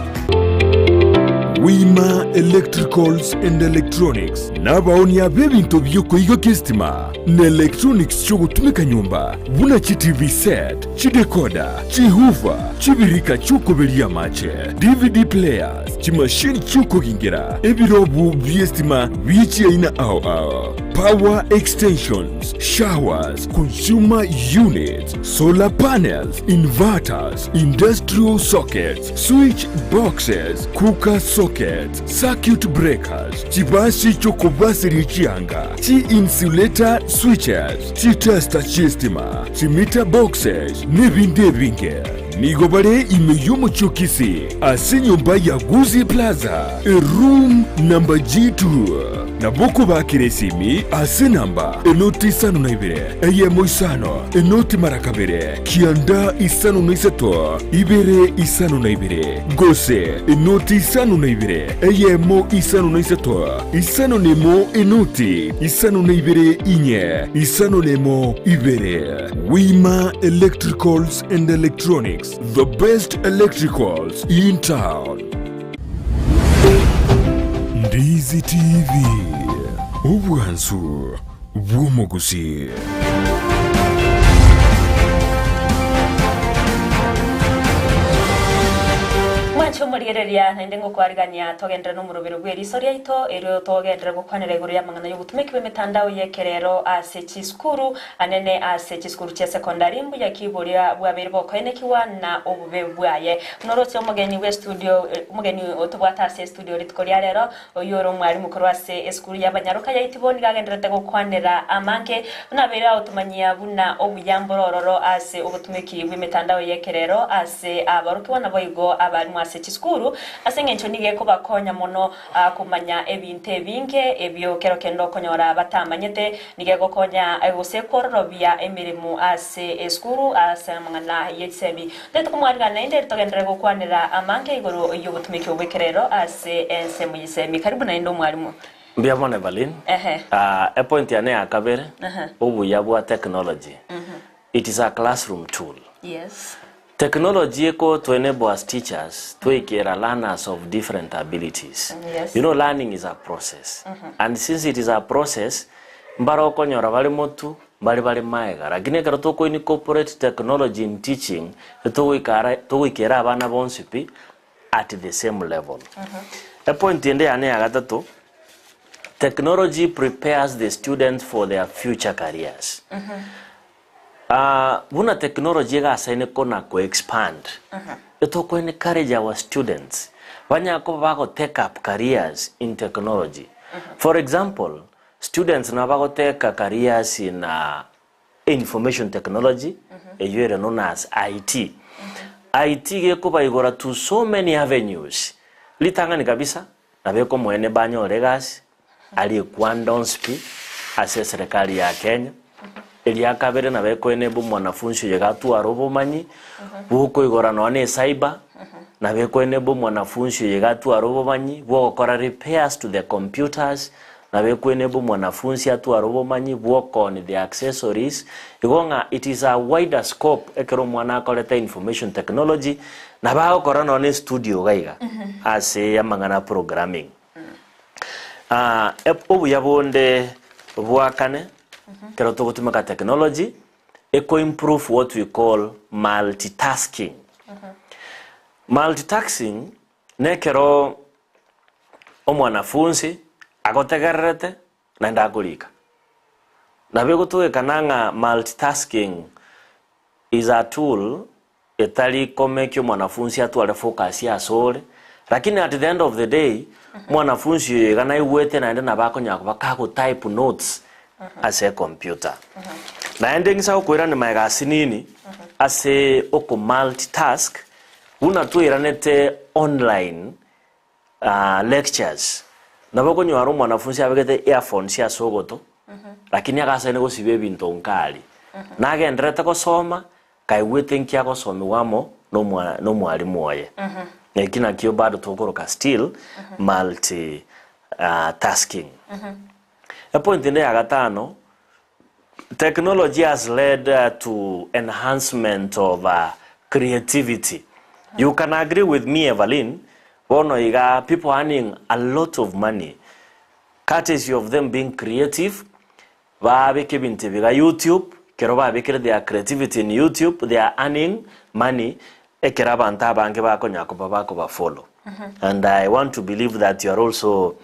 Wima Electricals and Electronics nabaonia b'ebinto bi'okoigokia esitima na electronics chi'ogotumeka nyomba buna chi TV set, chidecoder, chihoofer, chibirika chi'okoberia amache, DVD players, chimashini chi'okogingera, ebirobu bi'estima bie chiaina ao ao, power extensions, showers, consumer units, solar panels, inverters, industrial sockets, switch boxes, cooker sockets, circuit breakers, chibasi chi'okobaseria chianga, chi-insulator switches, chitester chi'estima, chimeter boxes, nebinde ebinge. Nigo bare ime y'omochie o Kisii ase enyomba ya Gusii Plaza, eroom number G2. Nabo okobakera esimi ase enamba enoti isano na ibere, eyemo isano, enoti mara kabere, kianda isano na isato, ibere isano na ibere, gose enoti isano na ibere, eyemo isano na isato, isano na emo enoti isano na ibere inye, isano na emo ibere. Wima Electricals and Electronics, the best electricals in town. Ndizi TV, obwansu bw'omogusii. Mwanche omorigereria, naende ngokwarigania togenderere nomorobero bw'eriso riaito, erio togenderere gokwanera igoro y'amang'ana y'obotumeki bw'emetandao y'ekerero ase chisukuru, anene ase chisukuru chia sekondari, mbuya ki boria bwabeire bokoenekigwa na obobe bwaye. Buna oroche omogeni bw'estudio, omogeni otobwate ase estudio rituko ria rero, Oyio ore omwalimu korwa ase esukuru y'abanyaroka ya Itibo nigo agendererete gokwanera amange buna abeire agotomanyia buna obuya mbore ororo ase obotumeki bw'emetandao y'ekerero ase aborokigwa naboigo abalimu ase chisukuru ase engencho nigo ekobakonya mono komanya ebinto ebinge ebio kero kende okonyora batamanyete. Nigo egokonya gose kwororobia emeremo ase esukuru ase amang'ana ye chisemi. Toete komwarigana naende ere togenderere gokwanera amange igoro y'obotumiki obwo bw'ekerero ase ensemo y'isemi. Karibu naende omwalimu. Mbuya mono Evelyn. Ehe. Ah, epoint yane ya kabere, Aha. obuya bwa technology. It is a classroom tool. Yes. Technology eko to enable as teachers tweikera learners of different abilities. Yes. You know learning is a process. And since it is a process, mbare okonyora bare motu, Mbare bare maega, lakini ekero toko incorporate technology in teaching, togoikara togoikera abana bonsi pi at the same level. Epoint ende yane ya gatato, technology prepares the students for their future careers. Ah, buna technology egasaine kona ko expand, etoko encourage our students banyare koba bago take up careers in technology. For example, Students nabo bagoteka careers in information technology eyio ere known as IT. IT gekobaigora to so many avenues. Ritang'ani kabisa nabo ekomoene banyore egasi aria ekwanda onsi pi ase eserekari ya Kenya. Eria kabere nabo ekoenable omwanafunsi oyo iga atware obomanyi bwokoigora nonya na ecyber, nabo ekoenable omwanafunsi oyo iga atware obomanyi bwogokora repairs to the computers. Nabo ekwenebo mwanafunzi atware obomanyi bw'okoni the accessories, igo ng'a it is a wider scope ekero omwana akorete information technology, nabo agokora nonya na estudio iga iga ase amang'ana a programming. Obuya bonde bwa kane, ekero togotumeka technology, eko improve what we call multitasking. Multitasking nekero omwanafunsi agotegererete naende akorika. Nabo egotogekana ng'a multitasking is a tool etari komeki omwanafunsi atware focus asore, lakini at the end of the day, omwanafunsi oyo iga naigwete naende nabo akonyara koba kagotype notes ase ecomputer. Naende ng'isa gokoirania magega asinini ase okomultitask, buna twairanete online lectures, nabo okonyora omwanafunsi abegete earphones ase ogoto, lakini agasaine gosiba ebinto nkari. Nagendererete gosoma, kaigwete nki agosomiwa amo nomwa nomwalimu oye. Eki nakio bado tokoroka still multi tasking. Epoint ende ya gatano, technology has led to enhancement of creativity. You can agree with me Evaline, bono iga people earning a lot of money courtesy of them being creative, babeke ebinto ebi iga YouTube, ekero babekire their creativity in YouTube, they are earning money ekero abanto abange bakonya koba bakoba follow. And I want to believe that you are also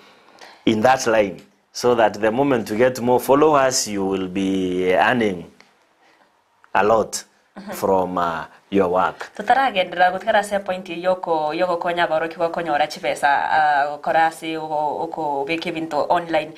in that line so that the moment you get more followers you will be earning a lot from your work. Totaragenderera gotigara ase epoint eyio yoko yogokonya abaorokigwa konyora chibesa gokora ase okobeka ebinto online.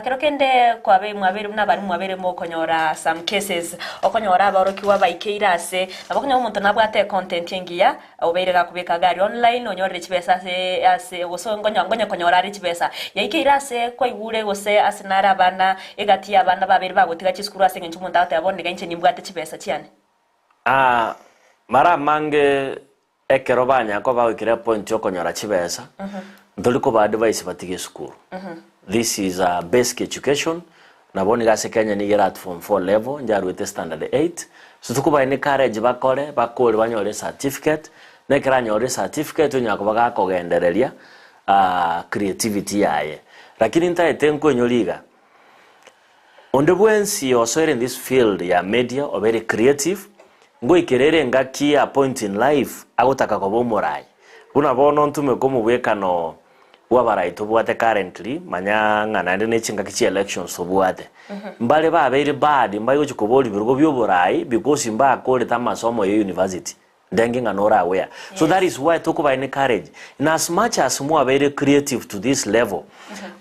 Kero kende kwabe mwabeire buna abarimu mwabeire mokonyora some cases okonyora abaorokigwa baikeire ase nabo okonyora omonto nabwate econtent engiya Obeire gakobeka gari online onyorire chibesa ase ase gose nkonya nkonye konyora are chibesa. Yaikeire ase kwaigure gose ase nare abana egati ya abana babeire bagotiga chisukuru ase eng'encho omonto agoteba bono iga inche nimbwate chibesa chiane. Aa mara amange ekero banyara koba bagoikera epoint yokonyora chibesa, ntori koba advise batige esukuru. This is a basic education, Nabo nigo ase Kenya nigo ere at form 4 level, inche aruete standard 8. So tokobae encourage bakore, bakore banyore ecertificate, na ekero anyorire ecertificate onyara koba gakogendereria creativity yaye. Lakini ntaete nkoinyora iga, onde bwensi osoire in this field ya media obeire creative, ngoikera ere engaki a point in life agotaka koba omorai. Buna bono ntumeke omobwekano bw'abarai tobwate currently, manya ng'a naende ne chingaki chia elections tobwate. Mbare babeire bad, mbari gochia koboria ebirogo bia oborai because mbakorete amasomo ya university. Ndenge ng'a nore aware. So that is why tokoba encourage, in as much as mwabeire creative to this level,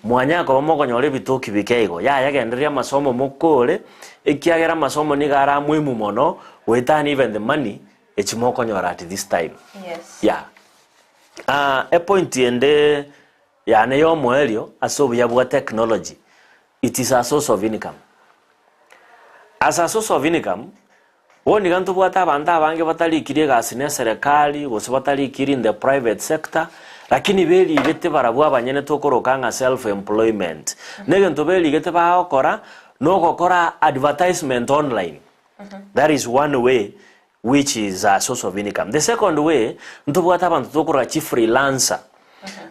mwanyara koba mokonyora ebitoki bike igo, yaya gendereria amasomo mokore, ekiagera amasomo nigo are amuhimu mono goetania even the money echi mokonyora at this time. Yes. Yeah. Ah, epoint ende yane y'omoerio ase obuya bwa technology, it is a source of income. As a source of income, bono iga ntobwate abanto abange batarikiri egasi na eserekari, gose batarikiri in the private sector, lakini berigete barabwo abanyene tokoroka ng'a self employment. Na egento berigete bagokora, nogokora advertisement online. That is one way which is a source of income. The second way, ntobwate abanto tokorora chi freelancer.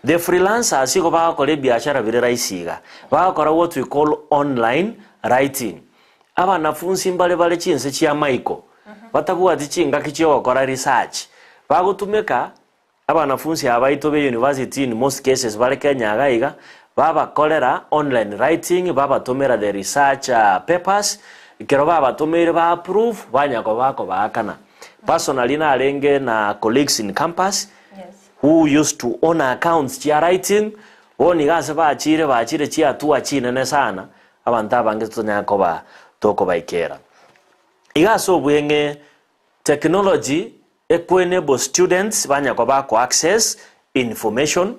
The freelancers igo bagokora ebiashara bire rahisi iga. Bagokora what we call online writing. Abanafunsi mbare bare chinse chia maiko, batabwati chingaki chiogokora research. Bagotumeka Abanafunsi aba baito be university in most cases bare Kenya iga iga, babakorera online writing, babatomera the research papers, ekero babatomeire ba approve, banya koba bakobaakana. Personally narenge na colleagues in campus who used to own accounts chia writing, bono iga ase bachire bachire chiatua chinene sana, abanto abange totonyara koba tokobaikera. Iga ase obweng'e Technology eko enable students banya koba ko access information,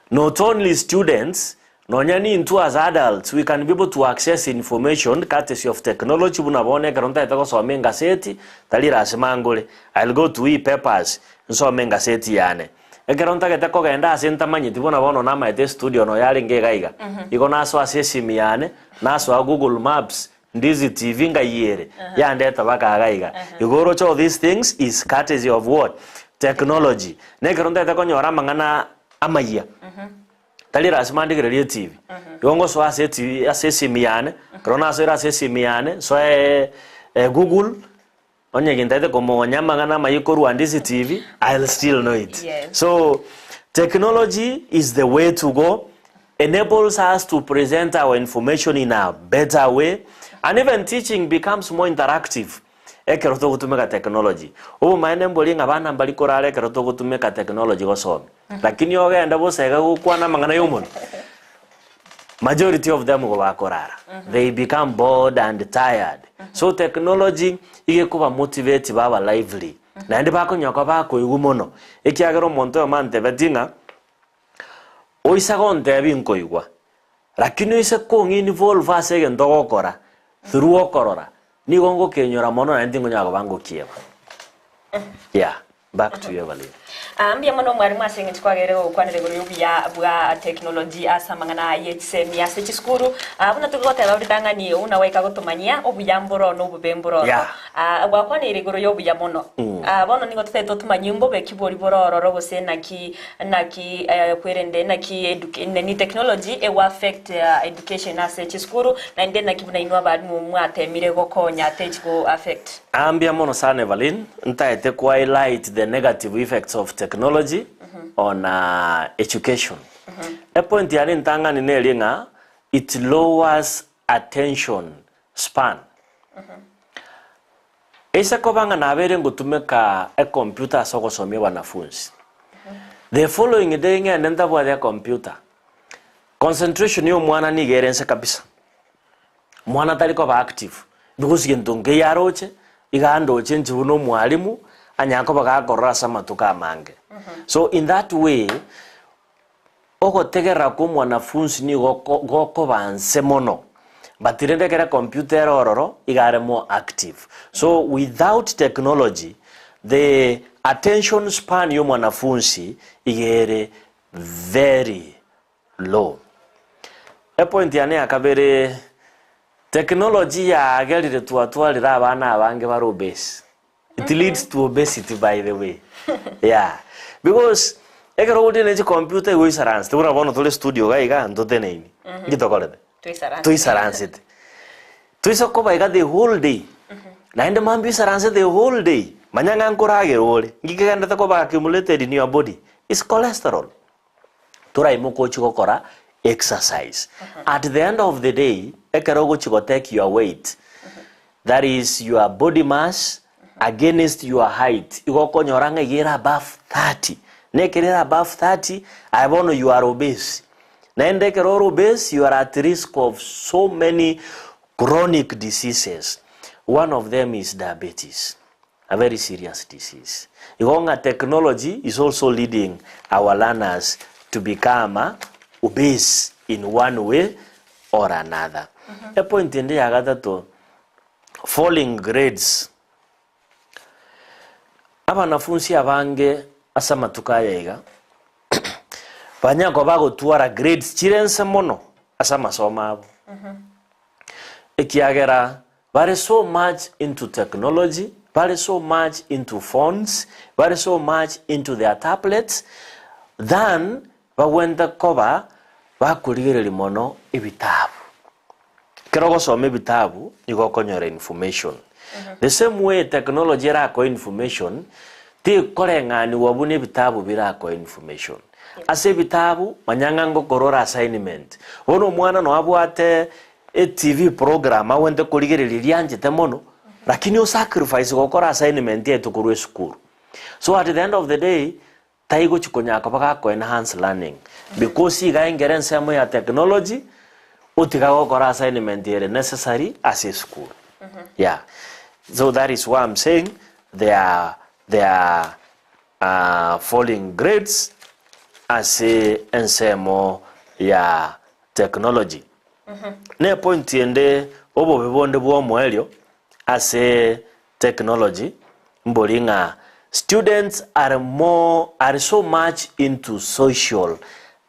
not only students, nonya nintwe as adults we can be able to access information courtesy of technology buna bono ekero ntagete gosoma engaseti tari lasima ngore, I'll go to e-papers nsome engaseti yane. Ekero ntagete kogenda ase ntamanyeti buna bono namaete estudio noyo arenge iga iga. Igo nasoa ase esimi yane, nasoa Google Maps, Ndizi TV ngaiere, yandeta baka iga iga. Igo oroche all these things is courtesy of what? Technology. Na ekero ntagete konyora amang'ana amayia, tari lasima ndigererie etibi. Igo ngosoa ase etibi ase esimi yane, ekero nasoire ase esimi yane, nsoe Google, Onye gintagete komonya amang'ana amayia korwa Ndizi TV, I'll still know it. Yes. So, technology is the way to go, enables us to present our information in a better way, and even teaching becomes more interactive ekero togotumeka technology. Obomaene mbori ng'a abana mbari korara ekero togotumeka technology gosomia. Lakini ogende bosa iga gokwana amang'ana ya omonwa, majority of them igo bakorara they become bored and tired so technology iga ekoba motivate baba lively naende bakonyoka bakoigwa mono ekiagera omonto oyomo antebeti ng'a oisa gontebia nkoigwa lakini oise kong'a involve ase egento ogokora through okorora nigo ngokenyora mono naende tingonyara koba ngokieba yeah. Back to you Evelyn. Ah, mbuya mono omwarimu ase eng'encho kwagerire gokwanera igoro y'obuya bwa technology ase amang'ana ye chisemi ase chisukuru. Ah, buna togoteba ritang'ani buna gwaika gotomanyia obuya mboro na obobe mboro ororo. Yeah. Ah, gwakwaneire igoro y'obuya mono. Ah, bono nigo totagete totumanyie mbobe ki bori bore ororo gose naki naki eh, kwerende naki educa nini technology ego affect education ase chisukuru naende naki buna inwe abarimu mwatemire gokonya techi go affect. Aa mbuya mono sana Evelyn, ntaete ko highlight the negative effects of technology on education. Epoint yane entang'ani neri ng'a it lowers attention span. Ase koba ng'a nabeire ngotumeka ecomputer ase ogosomia wanafunzi, the following day ng'ende ntabwate ecomputer, concentration ya omwana nigo ere nse kabisa. Omwana tari koba active, because gento nkeiyo aroche, iga andoche inche buna omwalimu, anyare koba gakorora ase amatuko amange. So in that way, ogotegerera kwa omwanafunsi nigo ko gokoba nse mono, but rende ekere computer ere ororo, iga are more active. So without technology, the attention span ya omwanafunsi iga ere very low. Epoint yane ya kabere, technology yagerire twatwarire abana abange bare obese. It leads to obesity by the way. Yeah. Because ekero ogotiga ne chicomputer igo oisaransete buna bono tore studio iga iga ntoteneini. Nki tokorete? Toisaransete. Toisa koba iga the whole day. Naende mambia oisaranse the whole day, manya ng'a nkoragera ore. Nki kegenderete koba accumulated in your body? It's cholesterol. Toraimoke ochie gokora exercise. At the end of the day, ekero ogochia go take your weight, that is your body mass against your height, igo okonyora ng'a iga ere above 30. Na ekero ere above 30, aye bono you are obese. Naende ekero ore obese, you are at risk of so many chronic diseases. One of them is diabetes. A very serious disease. Igo ng'a technology is also leading our learners to become obese in one way or another. Epoint ende ya gatato, falling grades. Abanafunsi abange ase amatuko aya iga, banyare koba bagotwara grades chire nse mono ase amasomo abo. Ekiagera Bare so much into technology, bare so much into phones, bare so much into their tablets than bagwente koba bakorigereria mono ebitabu. Ekero ogosoma ebitabu nigo okonyora information. The same way technology erakoe information, tekoreng'aniwa buna ebitabu birakoe information. Ase ebitabu, manya ng'a ngokora ore assignment. Bono omwana noo abwate Etv program agwente korigereria eria anchete mono lakini o sacrifice gokora assignment yaito korwa esukuru. So at the end of the day taigochi konyara koba gako enhance learning because iga engere ensemo ya technology otiga gokora assignment ere necessary ase esukuru. Yeah. So that is why I'm saying they are they are uh, falling grades ase ensemo ya technology. Nepointi ende obobe bonde bw'omoerio ase technology mbori ng'a Students are more are so much into social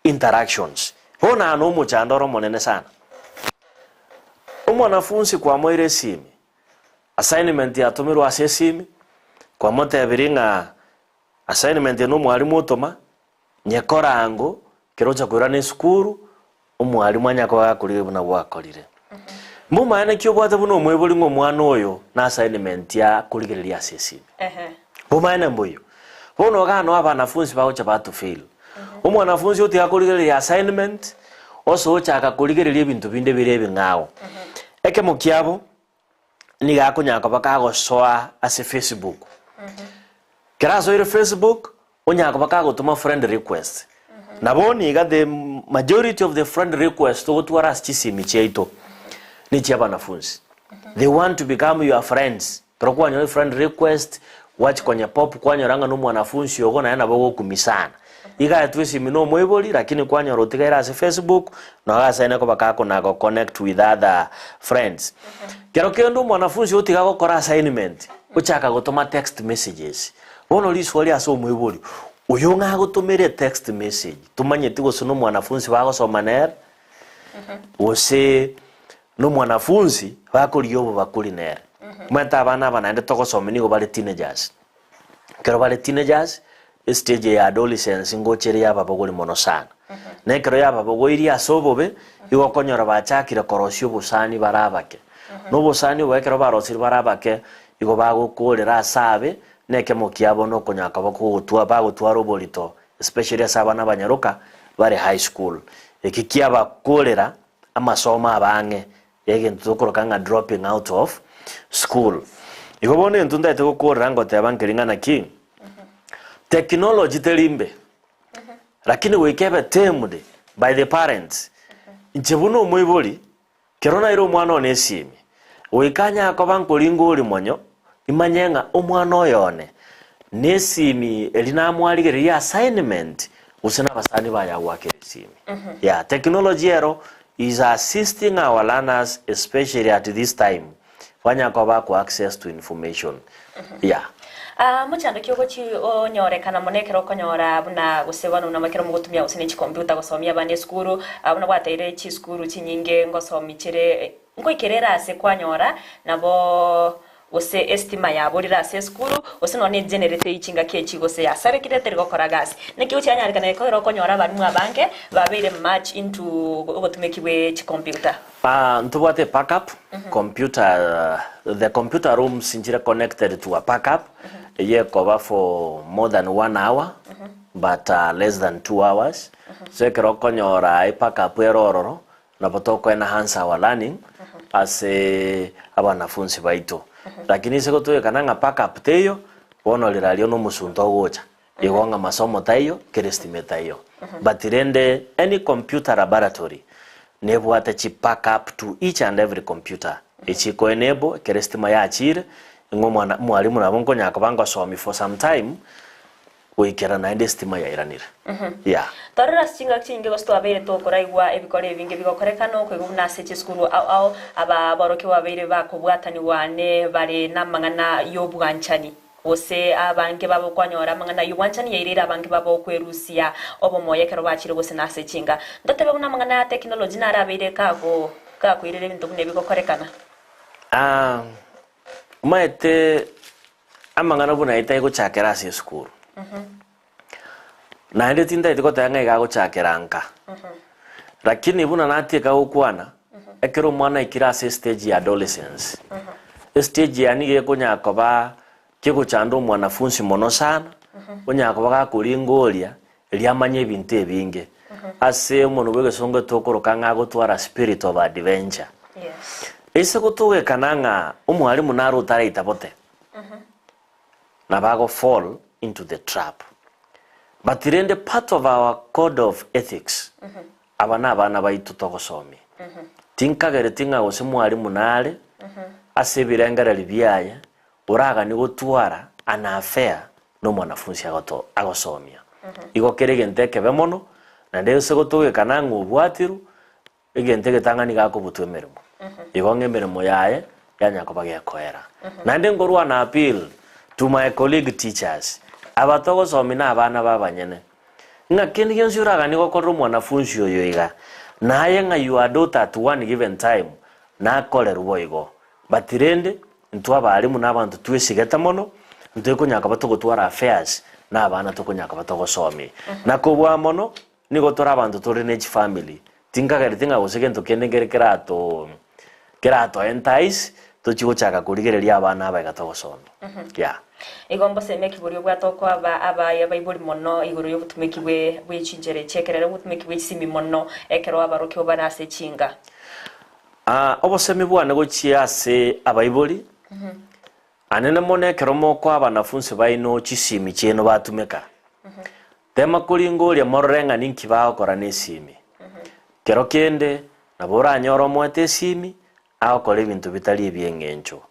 interactions. Bono aa nomochando ore omonene sana. Omwanafunsi kwamoire esimi, assignment yatomirwe ase esimi, kwamotebirie ng'a assignment eye nomwalimu otoma, nyekore ango, kero ocha koirana esukuru, omwalimu anya koba gakorigia buna gwakorire. Momanyene ki obwate buna omoibori ng'a omwana oyo na assignment akorigereria ase esimi? Bomanyene mboiyo. Bono iga noo abanafunsi bagocha batofail. Omwanafunsi otiga korigereria assignment, ase ochaka korigereria ebinto binde bire ebing'ao. Ekemo kiabo, nigo akonyara koba kagosoa ase Facebook. Kero asoire Facebook, onyara koba kagotoma friend request. Na bono iga the majority of the friend request togotwara ase chisimi chiaito, ne chia abanafunsi. They want to become your friends. Ekero kwanyora friend request, gwachia konya pop kwanyora ng'a nomwanafunsi ogo naye nabo ogokumia sana. Iga aetwe esimi na omoibori lakini kwanyora otigaire ase Facebook noyo asaine koba kakona go connect with other friends. Kero kende omwanafunsi otiga gokora assignment, ochaka gotoma text messages. Bono riswali ase omoibori, oyo ng'a agotomere text message tomanyeti gose nomwanafunsi bagosoma nere, gose Nomwanafunsi bakorigia obobakori nere. Omanyete abana aba naende togosomia nigo bare teenagers. Ekero bare teenagers, estage eye ya adolescence ngocha ere yababogori mono sana. Na ekero yababogoirie ase obobe, igo okonyora bachakire korosia obosani bare abake. Na obosani obo ekero barosirie bare abake, igo bagokorera ase abe, na ekemo kiabo nokonyara koba kogotwa bagotwara oborito especially ase abana abanyaroka bare high school. Eki kiabakorera amasomo abe ang'e, egento tokoroka ng'a dropping out of school. Igo bono egento ntagete gokorera ngoteba nkeri ng'a naki, technology teri mbe, lakini goika ebe tamed by the parents. Inche buna omoibori, kero naire omwana one esimi, goika anyare koba nkoringa orimonyo, imanye ng'a omwana oyo one, na esimi eri namwarigereria assignment, gose na abasani baye agoakera esimi. Yeah, technology ero is assisting our learners especially at this time banyara koba bako access to information. Yeah. Ah, mochando ki ogochi onyorekana mono ekero okonyora buna gose bono buna ekero mogotumia gose ne chikompiuta gosomia abana esukuru, ah, buna gwateire chisukuru chinyinge ngosomi chire Ngoikera ere aase kwanyora nabo gose esitima yaborire ase esukuru, gose nonya ne egenerator eyio chingaki echi gose yasarekire teri gokora gasi. Naki gochia yanyarekana ekero okonyora abalimu abange babeire much into obotumeki bwe chicomputer. Ah, ntobwate backup computer, the computer rooms nchire connected to a backup, eyio ekoba for more than one hour but less than 2 hours. So ekero okonyora ebackup ere ororo, Nabo toko enhance our learning ase abanafunsi baito. Lakini ase gotwekana ng'a backup teiyo, bono rirorio na omosunte ogocha. Igo ng'a masomo taiyo, kera estima etaiyo. But rende any computer laboratory nebwate chi backup to each and every computer. Echi ko enable ekero estima yachire, ng'a omwana omwalimu nabo nkonyara koba ngosomia for some time, goikera naende esitima yairanire. Yeah. Torore ase chingaki chinyinge gose twabeire tokoraigwa ebikora ebinge bigokorekana okoigwa buna ase chisukuru ao ao ababorokigwa babeire bakobwatanigwa ne bare namang'ana y'obwanchani gose abange babo kwanyora amang'ana y'obwanchani yaireire abange babo okwerusia obomoyo ekero bachire gose nase chinga. Ntotebe buna amang'ana ya technology naro abeire kago kakoirera ebinto buna ebi gokorekana. Ah, omanyete Amang'ana buna ayio taigochakera ase esukuru. Naende tintaeti goteba ng'a iga agochakera nka. Lakini buna natieka gokwana, ekero omwana aikire ase estage ya adolescence, estage eye nigo ekonyara koba kegochanda omwanafunsi mono sana, onyara koba gakoringoria erio amanye ebinto ebinge. Ase omonwa bwa egesongo tokoroka ng'a agotwara spirit of adventure. Ase gotogekana ng'a omwalimu naro otaraita bote, nabo ago fall into the trap. But rende part of our code of ethics, aba nabana baito togosomia. Tinkagereti ng'a gose mwalimu nare ase ebirengererio biaye oraganie gotwara an affair na omwanafunsi agoto agosomia. Igo kere egento ekebe mono, naende ase gotogekana ng'a obwatirwe, Egento egetang'ani gakobutwa emeremo, igo ng'a emeremo yaye yanya koba gekoera. Naende nkorwana appeal to. To my colleague teachers, aba togosomia na abana ba abanyene, ng'a kende gionsi oraganie gokorera omwanafunsi oyo iga, naye ng'a your daughter at one given time nakorerwe boigo. But rende, intwe abalimu na abanto twesigete mono, ntwe konyara koba togotwara affairs na abana tokonyara koba togosomia. Na kobua mono, nigo tore abanto tore ne chifamily, tinkagereti ng'a gose gento kende nkere kerato kerato entice tochie gochaka korigereria abana aba iga togosomia. Yeah. Igo mbosemi ekiborio obwate okoaba abaye abaibori mono igoro y'obotumeki bwe bwe chinchera echi ekerero obotumeki bwe chisimi mono ekero abarokigwa bare ase chinga. Aa, obosemi bwane gochia ase abaibori, anene mono ekero mokoa abanafunsi baino chisimi chiaino batumeka, tema koringoria morore ng'a ninki bagokora nesimi. Kero kende, nabo oranyore omoete esimi, agokora ebinto bitari ebi'eng'encho.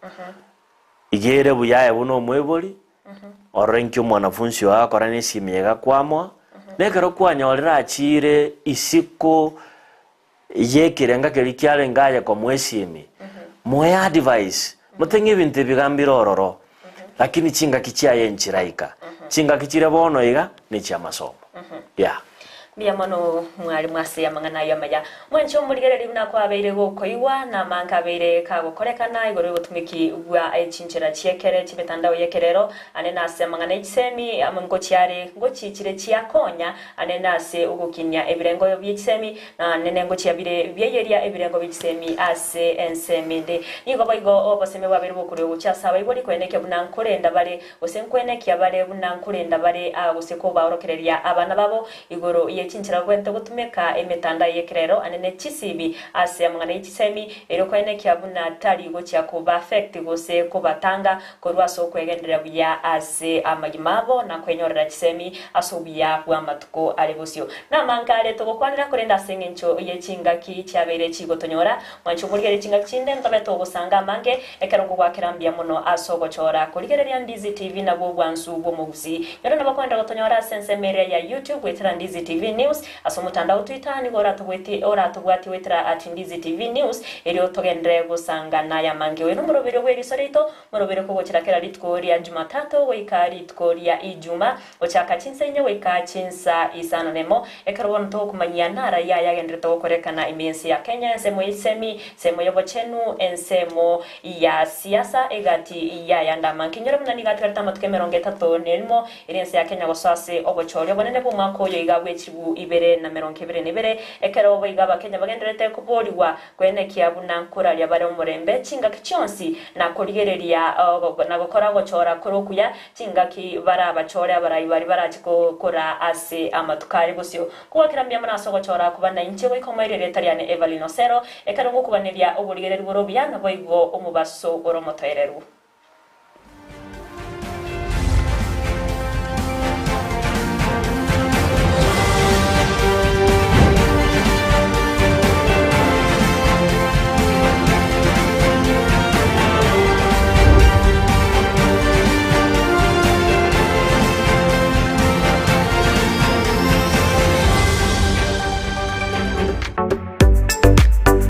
Iga ere buya aye buna omoibori, orore inki omwanafunsi oyo agokora nesimi iga kwamoa, na ekero kwanyorire achiire isiko Y'ekerenga keria kiarenge aye komoa esimi, moe advice, moteng'e ebinto ebiga mbire ororo, lakini chingaki chiaye nchiraika. Chingaki chire bono iga nechiamasomo. Yeah. Mbuya mono mwalimu ase amang'ana ayio amaya. Mwanche omorigereria buna kwabeire gokoigwa na amange abeire kagokorekana igoro y'obotumiki bwa chinchera chi'ekere chi'emetandao y'ekerero ane nase amang'ana y'echisemi amo ngochiare ngochichire chiakonya Ane nase ogokinia ebirengo bie chisemi, na nenengo chiabire biaiyeria ebirengo bie chisemi ase ensemo ende. Nigo boigo obosemi bwabeire bokorua gochia ase abaibori koenekia buna nkorenda bare, gose nkoenekia bare buna nkorenda bare aa gose kobaorokereria abana babo igoro ye chinchera babwenerete gotumeka emetandao y'ekerero ane ne chisibi ase amang'ana ye chisemi, erio koenekia buna tari gochia koba affect gose kobatanga Korwa ase okwegendereria buya ase amagima abo na kwenyorera chisemi ase obuya bw'amatuko are bosio. Namange are togokwanera, korende ase engencho ye chingaki chiabeire chigotonyora, mwanche omorigererie chingaki chinde ntobe togosanga amange, ekero nkogwakera mbuya mono ase ogochora korigereria Ndizi TV nabwo obwansu bw'omogusii. Nyora nabo koenderera gotonyora ase ensemo eria ya YouTube goetera Ndizi TV News, Ase omotandao Twitter nigo oratobwatie goetera at Ndizi TV News erio togenderere gosanga nayamange. Oyo nomoroberio bw'eriso riaito, moroberio kogochera kera rituko ria Jumatatu goika rituko ria Ijuma, gochaka chinsa inye goika chinsa isano nemo, ekero bono togokomanyia nara yaya agenderete gokorekana ime y'ense ya Kenya, ensemo y'echisemi, ensemo y'obochenu, ensemo ya siasa, egati y'ayande amange. Inyore buna nigo atigarete amatuko emerongo etato nerimo Erio ense ya Kenya gosoa ase obochori obonene bw'omwaka oyo iga bwe chilifu ibere na merongo ebere na ibere, ekero boigo Abakenya bagendererete koboorigwa koenekia buna nkoraria bare omorembe chingaki chionsi na korigereria na gokora ogochora kore okuya chingaki barabachore abarai baria barache koraa ase amatuko are bosio. Kogwakera mbuya mono ase ogochora koba nainche goika omoerio erieta riane Evelyn Osero, ekero ngokubaneria oborigereria bore obuya naboigo omobaso ore omotoereru.